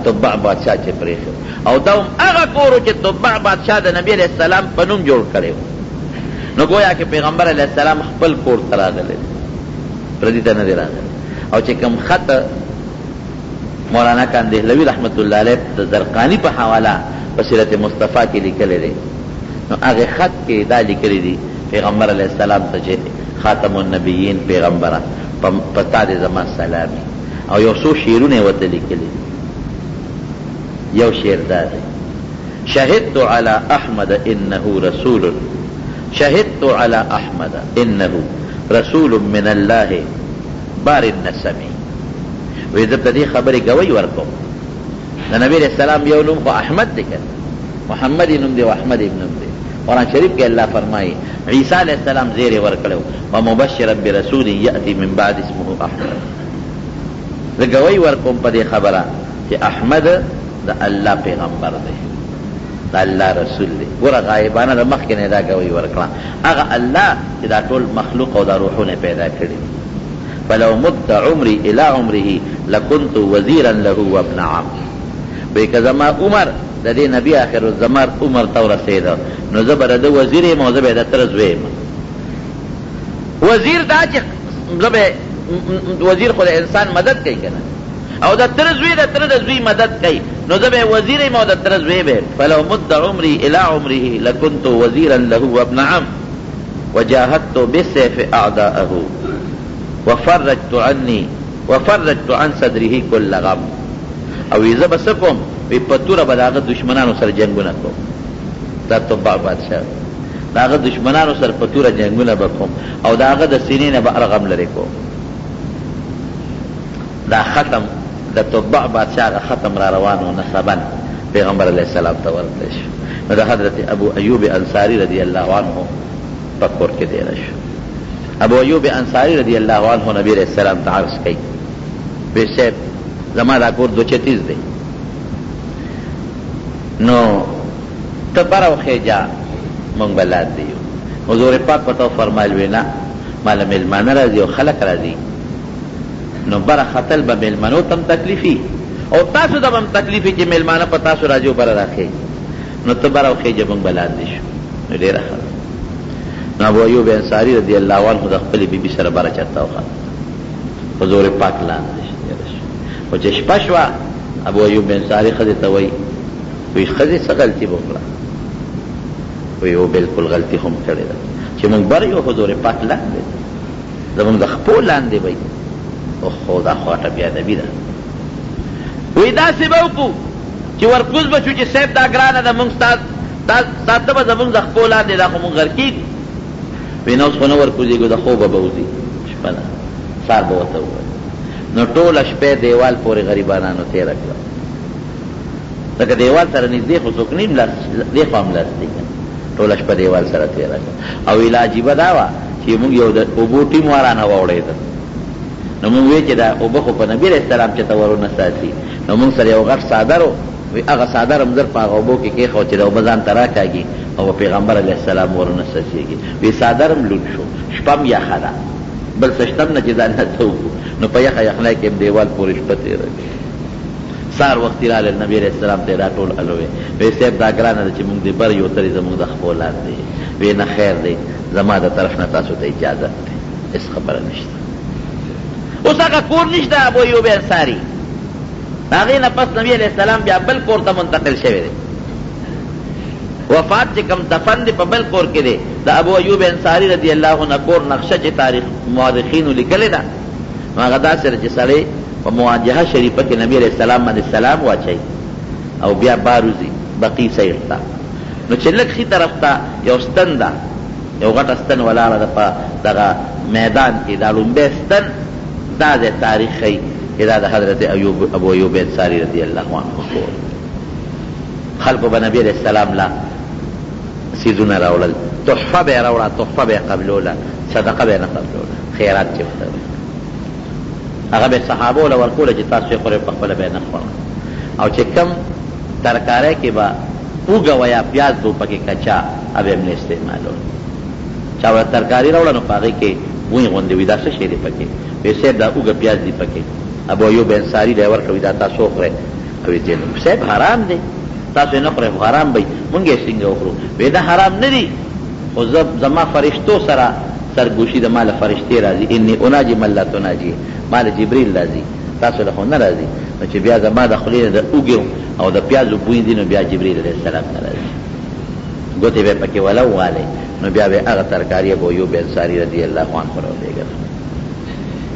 تبع بادشاه چې پرېښی و، او دا هم هغه کور و چې تبع بادشاه د نبي علیه السلام په نوم جوړ کړی و. نو ګویا کې پیغمبر علیه السلام خپل کور ته راغلی دی، پردي ته نه دی راغلی. او چې کوم خط مولانا کاندهلوي رحمت الله علیه د زرقاني په حواله په سیرت مصطفی کې لیکلی دی، نو هغه خط کې دا لیکلی دي پیغمبر علیه السلام ته چې خاتم النبیین پیغمبره په تا دې زما سلام وي، او یو څو شعرونه یې ورته لیکلي دي. یو شعر دا دی: شهدت علی احمد انه رسول، شهدت علی احمد انه رسول من الله بار النسم. وایي زه په دې خبرې ګواهي ورکوم، د نبي علیه السلام یو نوم خو احمد دی که نه، محمد یې نوم دی او احمد یې نوم دی. قرآن شریف کې الله فرمایي عیسی علیه السلام زیری ورکړی ومبشرا برسول یأتي من بعد اسمه احمد. زه ګواهي ورکوم په دې خبره چې احمد د الله پیغمبر دی، د الله رسول دی. ګوره غایبانه د مخکې نه یې دا ګواهي ورکړه، هغه الله چې دا ټول مخلوق او دا روحونه یې پیدا کړي دي. فلو مد عمري الی عمره لکنت وزیرا له وابن عم. وایي که زما عمر د دې نبي آخر الزمان عمر ته ورسېده نو زه به د ده وزیر یم او زه به یې د تره زوی یم. وزیر دا چې زه به وزیر خو د انسان مدد کوي که نه، او د تره زوی د تره د زوی مدد کوي، نو زه به وزیر یم او د تره زوی به یم. فلو مد عمري الی عمره لکنت وزیرا له وابن عم وجاهدت بالسیف اعداءه وفرجت عني وفرجت عن صدره کل غم. او وی زه به څه کوم؟ وی په توره به د هغه دښمنانو سره جنګونه کوم. دا تبع بادشاه د هغه دښمنانو سره په توره جنګونه به کوم او د هغه د سینې نه به هر غم لرې کوم. دا ختم د تبع بادشاه هغه ختم را روان و نسبا پیغمبر علیه السلام ته ورتلی شو. نو د حضرت ابو ایوب انصاري رضی الله عنه په کور کې دېره شو. ابو ایوب انصاري رضی الله عنه نبی علیه السلام ته عرض کوي، وی صاحب زما دا کور دوچتیز دی، نو ته بره وخېژه مونږ به لاندې یو. حضور پاک ورته وفرمایل، وی نه، ماله مېلمانه راځي او خلک راځي، نو بره ختل به مېلمنو ته هم تکلیف وي او تاسو ته به هم تکلیف وي چې مېلمانه په تاسو راځي او بره راخېږي، نو ته بره وخېژه مونږ به لاندې شو. نو ډېره ښه ده. نو ابو ایوب انصاري رضی الله عنه د خپلې بیبي سره بره چته وخت، حضور پاک لاندې شو. خو چې شپه شوه ابو ایوب انصاري ښځې ته وایي، وایي ښځې څه غلطي وکړه؟ وایي هو بلکل غلطي هم کړې ده چې مونږ بر یو حضور پاک لاندې دی، زمونږ د خپو لاندې به وي. اوخو دا خو غټه بېادبي ده. وایي داسې به وکړو چې ورکوز به شو چې صاحب دا ګرانه ده، مونږ ستا ستا ته به زمونږ د خپو لاندې دا خو مونږ غرقېږو. وایي نه اوس خو نه ورکوزېږو، د خوبه به وځي، شپه ده، سهار به ورته ووایو. نو ټوله شپه دیوال پورې غریبانانو تېره کړه، ځکه دیوال سره نږدې خو څوک نه وي، دې خوا هم لاس دی که نه، ټوله شپه دیوال سره تېره کړه. او ویل عجیبه دا وه چې موږ یو د اوبو ټیم ورانه واوړېده، نو موږ ویل چې دا اوبه خو په نبي علیه السلام چېرته ورونه څاڅي، نو موږ سره یو غټ څادر و، وی هغه څادر هم زر په هغه اوبو کې کېښود چې دا اوبه ځان ته راکاږي او په پیغمبر علیه السلام ورونه څڅېږي. وی څادر هم لوند شو، شپه هم یخه ده، بل څه شته هم نه چې ځان نه څه وکړو، نو په یخه یخنۍ کې هم دیوال پورې شپه تېره کړه. سهار وختي راغلل، نبي علیه السلام ته یې دا ټول حال وویل. وی صاحب دا ګرانه ده چې موږ دې بر یو، ته دې زموږ د خپو لاندې یې. وی نه خیر دی، زما د طرف نه تاسو ته اجازت دی، هېڅ خبره نشته. اوس هغه کور نشته ابو ایوب انصاري، د هغې نه پس نبي علیه السلام بیا بل کور ته منتقل شوی دی. وفات چې کوم دفن دی په بل کور کې دی. د ابو ایوب انصاري رضی الله عنه کور نقشه چې تاریخ مورخینو لیکلې ده، نو هغه داسې ده چې سړی په مواجهه شریفه کې نبي علیه السلام باندې سلام واچوي او بیا بار وځي بقیع سیډ ته، نو چې لږ ښي طرف ته یو ستن ده، یو غټه ستن ولاړه ده په دغه میدان کې، دا ړومبی ستن دا ځای تاریخ ښیي چې دا د حضرت ایوب ابو ایوب انصاري رضی الله عنه کور. خلکو به نبي علیه السلام له څیزونه راوړل، تحفه به یې راوړه، تحفه به یې قبلوله، صدقه به یې نه قبلوله، خیرات چې ورته وایي هغه به صحابو له ورکوله چې تاسو یې خورئ، په خپله به یې نه خوړه. او چې کوم ترکارۍ کې به اوږه وه یا پیاز به پکې کچا، هغه به یې هم نه استعمالول. چا ورته ترکاري راوړه نو په هغې کې بوی غوندې وي، دا څه شی دی پکې؟ وی صاحب دا اوږه پیاز دي پکې. ابو ایوب انصاري له یې ورکړه، وی دا تاسو وخورئ. وی چې صاحب حرام دی، تاسو یې نه خورئ خو حرام به وي، مونږ یې څنګه وخورو؟ وی دا حرام نه دي، خو زه زما فرشتو سره سرګوشي ده، ما له فرشتې راځي، انی اناجي من لا تناجي، ما له جبریل راځي، تاسو له خو نه راځي، نو چې بیا زما د خولې نه د اوږې او د پیازو بوی ځي نو بیا جبریل علیه السلام نه راځي. ګوتې به یې پکې ولو والې، نو بیا به یې هغه ترکاري ابو ایوب انصاري رضی الله عنه راولېږله.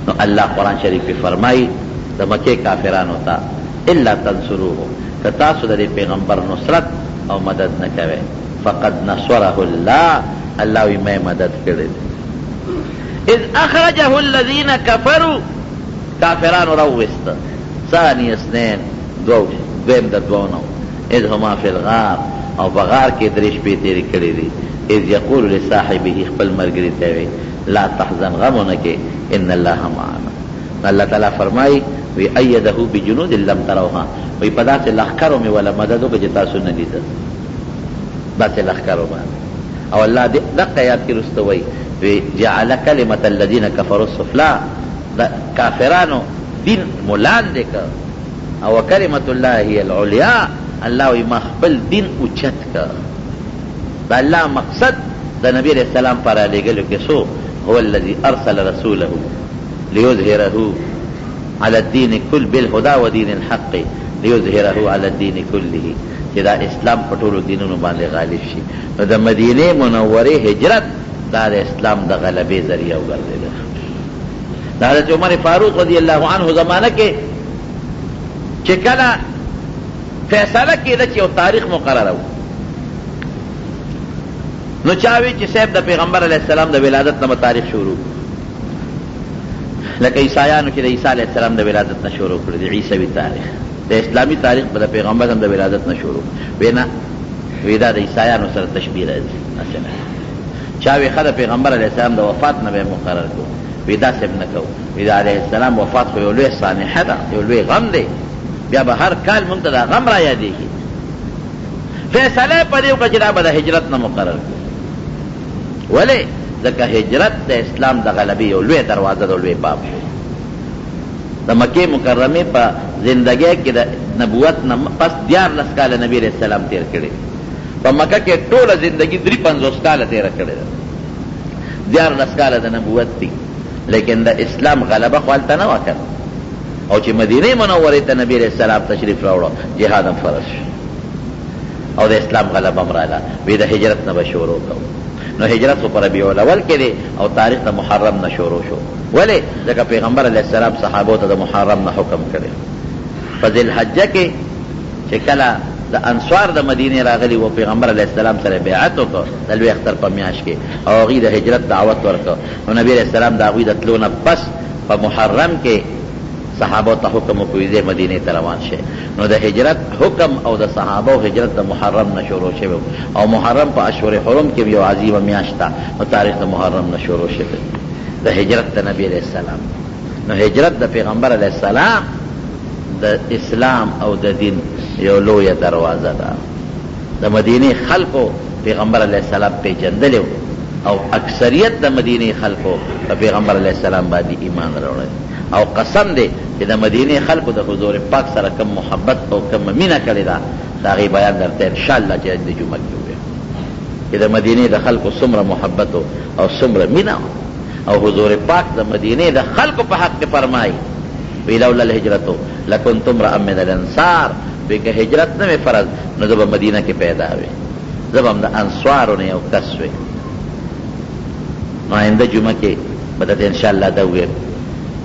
نو الله قرآن شریف کې فرمایي د مکې کافرانو ته، الا تنصروه، که تاسو د دې پیغمبر نصرت او مدد نه کوئ، فقد نصره الله، الله وایي ما یې مدد کړی دی. اذ اخرجه الذین کفروا، کافرانو راوویست، ثانی اثنین، دوو، دویم د دوو نه و، اذ هما فی الغار، او په غار کې درې شپې تېرې کړې دي، اذ یقول لصاحبه، خپل ملګري ته یې ویل، لا تحزن، غم ونه کړې، ان الله معنا. نو الله تعالی فرمایي، وی ایده بجنود لم تروها، وی په داسې لښکرو مې وله مدد وکړ چې تاسو نه لیده، داسې لښکرو باندې. او الله دې دقه آیات کې وروسته وایي، وی جعل کلمة الذین کفروا السفلی، د کافرانو دین مو لاندې کړ، او وکلمة الله هی العلیا، الله وایي ما خپل دین اوچت کړ. د الله مقصد د نبی علیه السلام په رالېږلو کې څه و؟ هو الذی ارسل رسوله لیظهره علی الدین کل بالهدی ودین الحق لیظهره علی الدین کله، چې دا اسلام په ټولو دینونو باندې غالب شي. نو د مدینې منورې هجرت دا د اسلام د غلبې ذریعه وګرځېده. د حضرت عمر فاروق رضی الله عنه زمانه کې چې کله فیصله کېده چې یو تاریخ مقرروو، نو چا وی چې صاحب د پیغمبر علیه السلام د ولادت نه به تاریخ شروع کړو، لکه عیسایانو چې د عیسی علیه السلام د ولادت نه شروع کړی دی عیسوي تاریخ، د اسلامي تاریخ به د پیغمبر هم د ولادت نه شروع وی نه وی دا د عیسایانو سره تشبیه راځي. مثلا چا وی ښه د پیغمبر علیه السلام د وفات نه به یې مقرر کړو، وی داسې هم نه کوو، وی د علیه السلام وفات خو یو لوی سانحه ده، یو لوی غم دی، بیا به هر کال مونږ ته دا غم را یادېږي. فیصله یې په دې وکړه چې دا به د هجرت نه مقرر کړو. ولې؟ ځکه هجرت د اسلام د غلبې یو لوی دروازه ده، لوی باب دی. د مکې مکرمې په زندګۍ کې د نبوت نه پس 13 کاله نبي علیه السلام تېر کړی. په مکه کې ټوله زندګي 53 کاله تېره کړې ده. 13 کاله د نبوت دي، لیکن د اسلام غلبه خو هلته نه وه که نه. او چې مدینې منورې ته نبي علیه السلام تشریف راوړو، جهاد هم فرض شو او د اسلام غلبه هم راغله. وی د هجرت نه به شروع کوو. نو هجرت خو په ربیع الاول کې دی او تاریخ د محرم نه شروع شو. ولې؟ ځکه پیغمبر علیه السلام صحابو ته د محرم نه حکم کړی. په ذوالحجه کې چې کله د انصار د مدینې راغلي وو، پیغمبر علیه السلام سره بیعت وکړ د لوی اختر په میاشت کې، او هغوی د هجرت دعوت ورکړ. نو نبي علیه السلام د هغوی د تلو نه پس په محرم کې صحابو ته حکم وکړ، ځئ مدینې ته روان شئ. نو د هجرت حکم او د صحابو هجرت د محرم نه شروع شوی او محرم په اشهر حرم کې یو عظیمه میاشت ده، نو تاریخ د محرم نه شروع شوی د هجرت د نبي علیه السلام. نو هجرت د پیغمبر علیه السلام د اسلام او د دین یو لویه دروازه ده. د مدینې خلکو پیغمبر علیه السلام پېژندلی او اکثریت د مدینې خلکو په پیغمبر علیه السلام باندې ایمان راوړی او قسم دی چې د مدینې خلکو د حضور پاک سره کوم محبت او کومه مینه کړې ده، د هغې بیان درته انشاءالله چې د جمعه کې ووایم چې د مدینې د خلکو څومره محبت او څومره مینه. او حضور پاک د مدینې د خلکو په حق کې فرمایي، وی لولا الهجرة لکنت امرأ من الانصار، وی که هجرت نه وی فرض نو زه به مدینه کې پیدا وی، زه به هم د انصارو نه یو کس وی. نو آینده جمعه کې به درته انشاءالله دا ووایم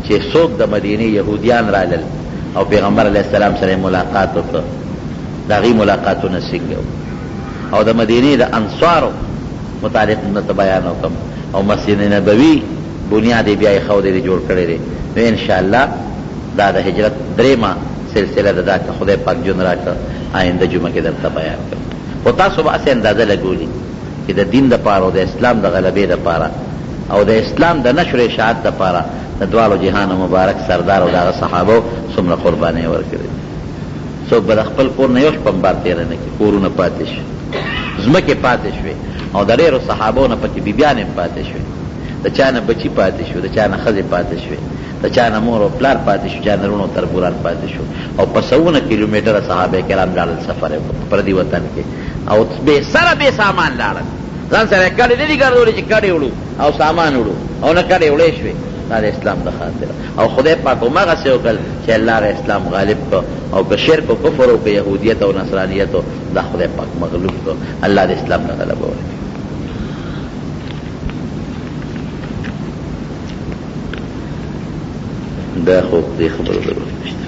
چې څوک د مدینې یهودیان رالل او پیغمبر علیه السلام سره ملاقات وکړ، د هغوی ملاقاتونه څنګه وو، او د مدینې د انصارو متعلق هم درته بیان وکړم، او مسجد نبوي بنیاد یې بیا ایښودی دی، جوړ کړی دی. نو انشاءالله دا د هجرت درېیمه سلسله ده، دا که خدای پاک ژوند راکړ آینده جمعه کې درته بیان کړم. خو تاسو به هسې اندازه لګولي چې د دین دپاره او د اسلام د غلبې دپاره او د اسلام د نشر اشاعت دپاره د دواړو جهانو مبارک سردار او د هغه صحابو څومره قربانۍ ورکړې دي. څوک به د خپل کور نه یو شپه هم بار تېره نه کړي، کورونه پاتې شي. ځمکې پاتې شوې او د ډېرو صحابو نه پکې بیبیانې هم پاتې شوې، د چا نه بچي پاتې شو، د چا نه ښځې پاتې شوې، د چا نه مور او پلار پاتې شو، چا نه وروڼه او تربوران پاتې شو او په سوونه کیلومتره صحابه کرام لاړل سفر یې وکړ په پردي وطن کې او بې سره بې سامان لاړل، ځان سره یې کډې نه دي ګرځولې چې کډې وړو او سامان وړو او نه کډې وړی شوې، دا د اسلام د خاطره او خدای پاک هماغسې وکړل چې الله هغه اسلام غالب کړ او که شرک او کفر او که یهودیت او نصرانیت دا خدای پاک مغلوب کړ. الله د اسلام له غلبه ورکړي. دا خو دې خبرو ضرورت نشته.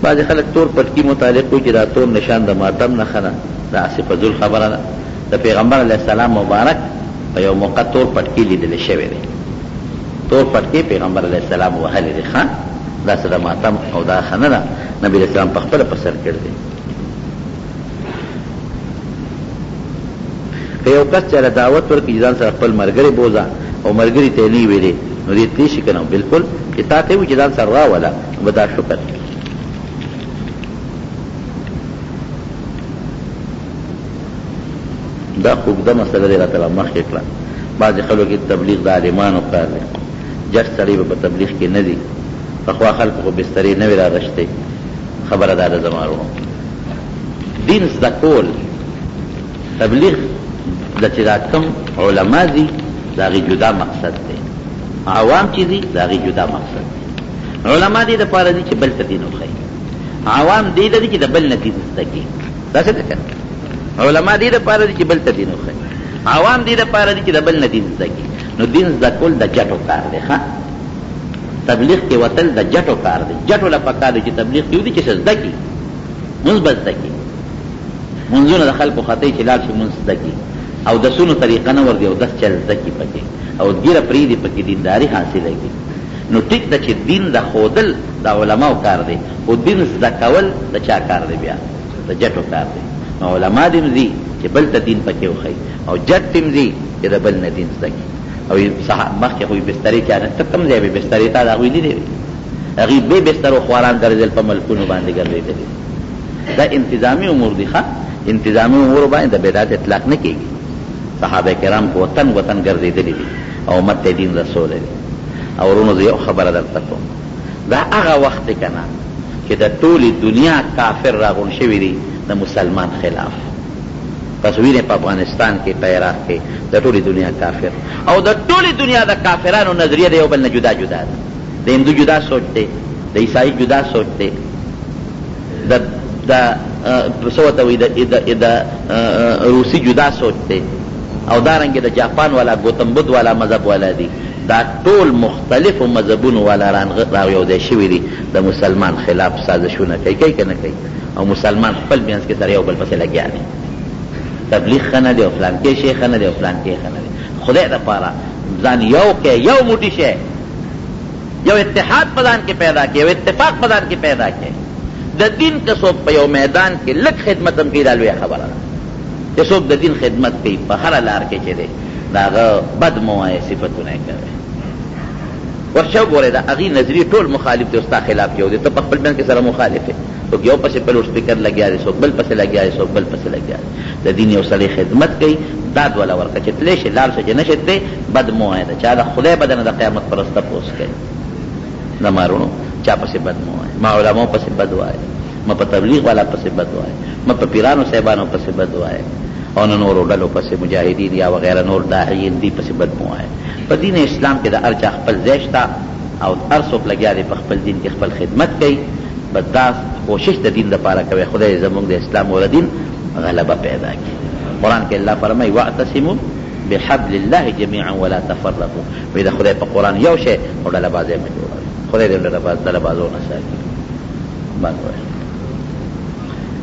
بعضې خلک تور پټکي متعلق وایي چې دا تور نشان د ماتم نښه ده، دا هسې فضول خبره ده. د پیغمبر علیه السلام مبارک په یو موقع تور پټکی لیدل شوی دی، تور پټکی پیغمبر علیه السلام وهلی دی. ښه دا څه د ماتم او دا ښه نه ده، نبي علیه السلام په خپله په سر کړی دی. که یو کس چاله دعوت ورکړي چې ځان سره خپل ملګری بوځه او ملګري ته یې نه وي ویلي نو دی تللی شي که نه؟ بلکل، چې تا ته یې ووایي چې ځان سره راوله نو به دا شکر. دا خو اوږده مسله دې راته رامخکې کړه. بعضې خلکو کې تبلیغ د عالمانو کار دی، جټ سړی به په تبلیغ کې نه ځي. پخوا خلکو خو بسترې نه وې راغشتې. خبره دا ده زما وروڼو، دین زده کول، تبلیغ له چې دا کوم علما ځي د هغې جدا مقصد دی، عوام چې ځي د هغې جدا مقصد دی. علما دې دپاره ځي چې بل ته دین وښیي، عوام دې ته ځي چې د بل نه دین زده کړي. داسې ده که نه؟ علما دې دپاره دي چې بل ته دین وښیي، عوام دې دپاره دي چې د بل نه دین زده کړي. نو دین زده کول د جټو کار دی. ښه تبلیغ کې وتل د جټو کار دی. جټو له پکار دی چې تبلیغ کې ودي چې څه زده کړي، مونځ به زده کړي. مونځونه د خلکو خطۍ چې لاړ شي مونځ زده کړي او د سونو طریقه نه ورځي او دس چل زده کړي پکې او ږیره پرېږدي پکې دینداري حاصله کړي. نو ټیک ده چې دین د ښودل د علماو کار دی، خو دین زده کول د چا کار دی؟ بیا د جټو کار دی. نو علما دې هم ځي چې بل ته دین پکې وښيي او جټ دې هم ځي چې د بل نه دین زده کړي. او مخکې خو یې بسترې چا نه، ته کوم ځای به بسترې تا د هغوی لیدې وې؟ هغوی بې بسترو خواران ګرځېدل، په ملکونو باندې ګرځېدلي. دا انتظامي امور دي. ښه انتظامي امورو باندې د بدعت اطلاق نه کېږي. صحابه کرام خو وطن وطن ګرځېدلي دي او امت ته دین رسولی دی. او وروڼو زه یو خبره درته کوم، دا هغه وخت دی که نه چې د ټولې دنیا کافر راغونډ شوي دي د مسلمان خلاف. تاسو وینئ په افغانستان کې، په عراق کې د ټولې دنیا کافر او د ټولې دنیا د کافرانو نظریه د یو بل نه جدا جدا ده. د هندو جدا سوچ دی، د عیسايي جدا سوچ دی، د د څه ورته وایي د د روسي جدا سوچ دی او دارنګې د جاپان والا ګوتم بود والا مذهب والا دي. دا ټول مختلفو مذهبونو والا را یو ځای شوي دي د مسلمان خلاف سازشونه کوي، کوي که نه کوي؟ او مسلمان خپل منځ کې سره یو بل پسې لګیا دی، تبلیغ ښه نه دی او فلانکی شی ښه نه دی او فلانکی ښه نه دی. خدای دپاره ځان یو کړئ، یو موټي شئ، یو اتحاد په ځان کې پیدا کړئ، یو اتفاق په ځان کې پیدا کړئ. د دین که څوک په یو میدان کې لږ خدمت هم کوي دا لویه خبره ده. چې څوک د دین خدمت کوي په هره لار کې چې دی د هغه بد مه وایه، صفتونه یې کوي. ورشه وګوره د هغوی نظریې ټول مخالف دي او ستا خلاف یو دی، ته په خپل منځ کې سره مخالف یې، څوک یو پسې په لوډ سپیکر لګیا دی، څوک بل پسې لګیا دی، څوک بل پسې لګیا دی. د دین یو سړی خدمت کوي، داد وله ورکړه، چې تللی شې لاړ شه، چې نه شې تللی بد مه وایه، د چا د خدای به درنه د قیامت پر ورځ تپوس کوي. زما وروڼو چا پسې بد مه وایه، مه علماو پسې بد وایه، مه په تبلیغ والا پسې بد وایه، مه په پیرانو صاحبانو پسې بد وایه او نه نورو ډلو پسې، مجاهدین یا وغیره نور داعیین دي پسې بد مه وایه. په دین اسلام کې د هر چا خپل ځای شته او هر څوک لګیا دی په خپل دین کې خپل خدمت کوي. بس دا کوشش د دین لپاره کوي. خدای زموږ د اسلام او د دین غلبه پیدا کړي. قرآن کې الله فرمایي واعتصموا بحبل الله جميعا ولا تفرقوا. وایي د خدای په قرآن یو شی او ډله بازۍ مه جوړوئ. خدای دې ډله بازو نه ساتي. باندې وایي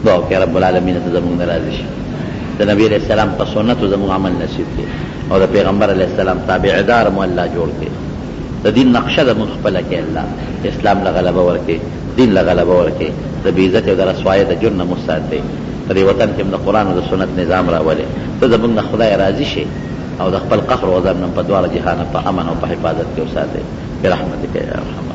دعا وکړئ رب العالمین ته زموږ نه راضي شي، د نبي علیه السلام په سنتو زموږ عمل نصیب کړي او د پیغمبر علیه السلام تابعدار مو الله جوړ کړي. د دین نقشه زموږ خپله کړي الله، اسلام له غلبه ورکړي، دین له غلبه ورکړي، د بې عزتۍ او د رسوایۍ د جرم نه مو ساتي. په دې وطن کې هم د قرآن او د سنت نظام راولي. ته زموږ نه خدای راضي شې او د خپل قهر او غضب نه په دواړه جهانه په امن او په حفاظت کې وساتې برحمتک یا ارحم.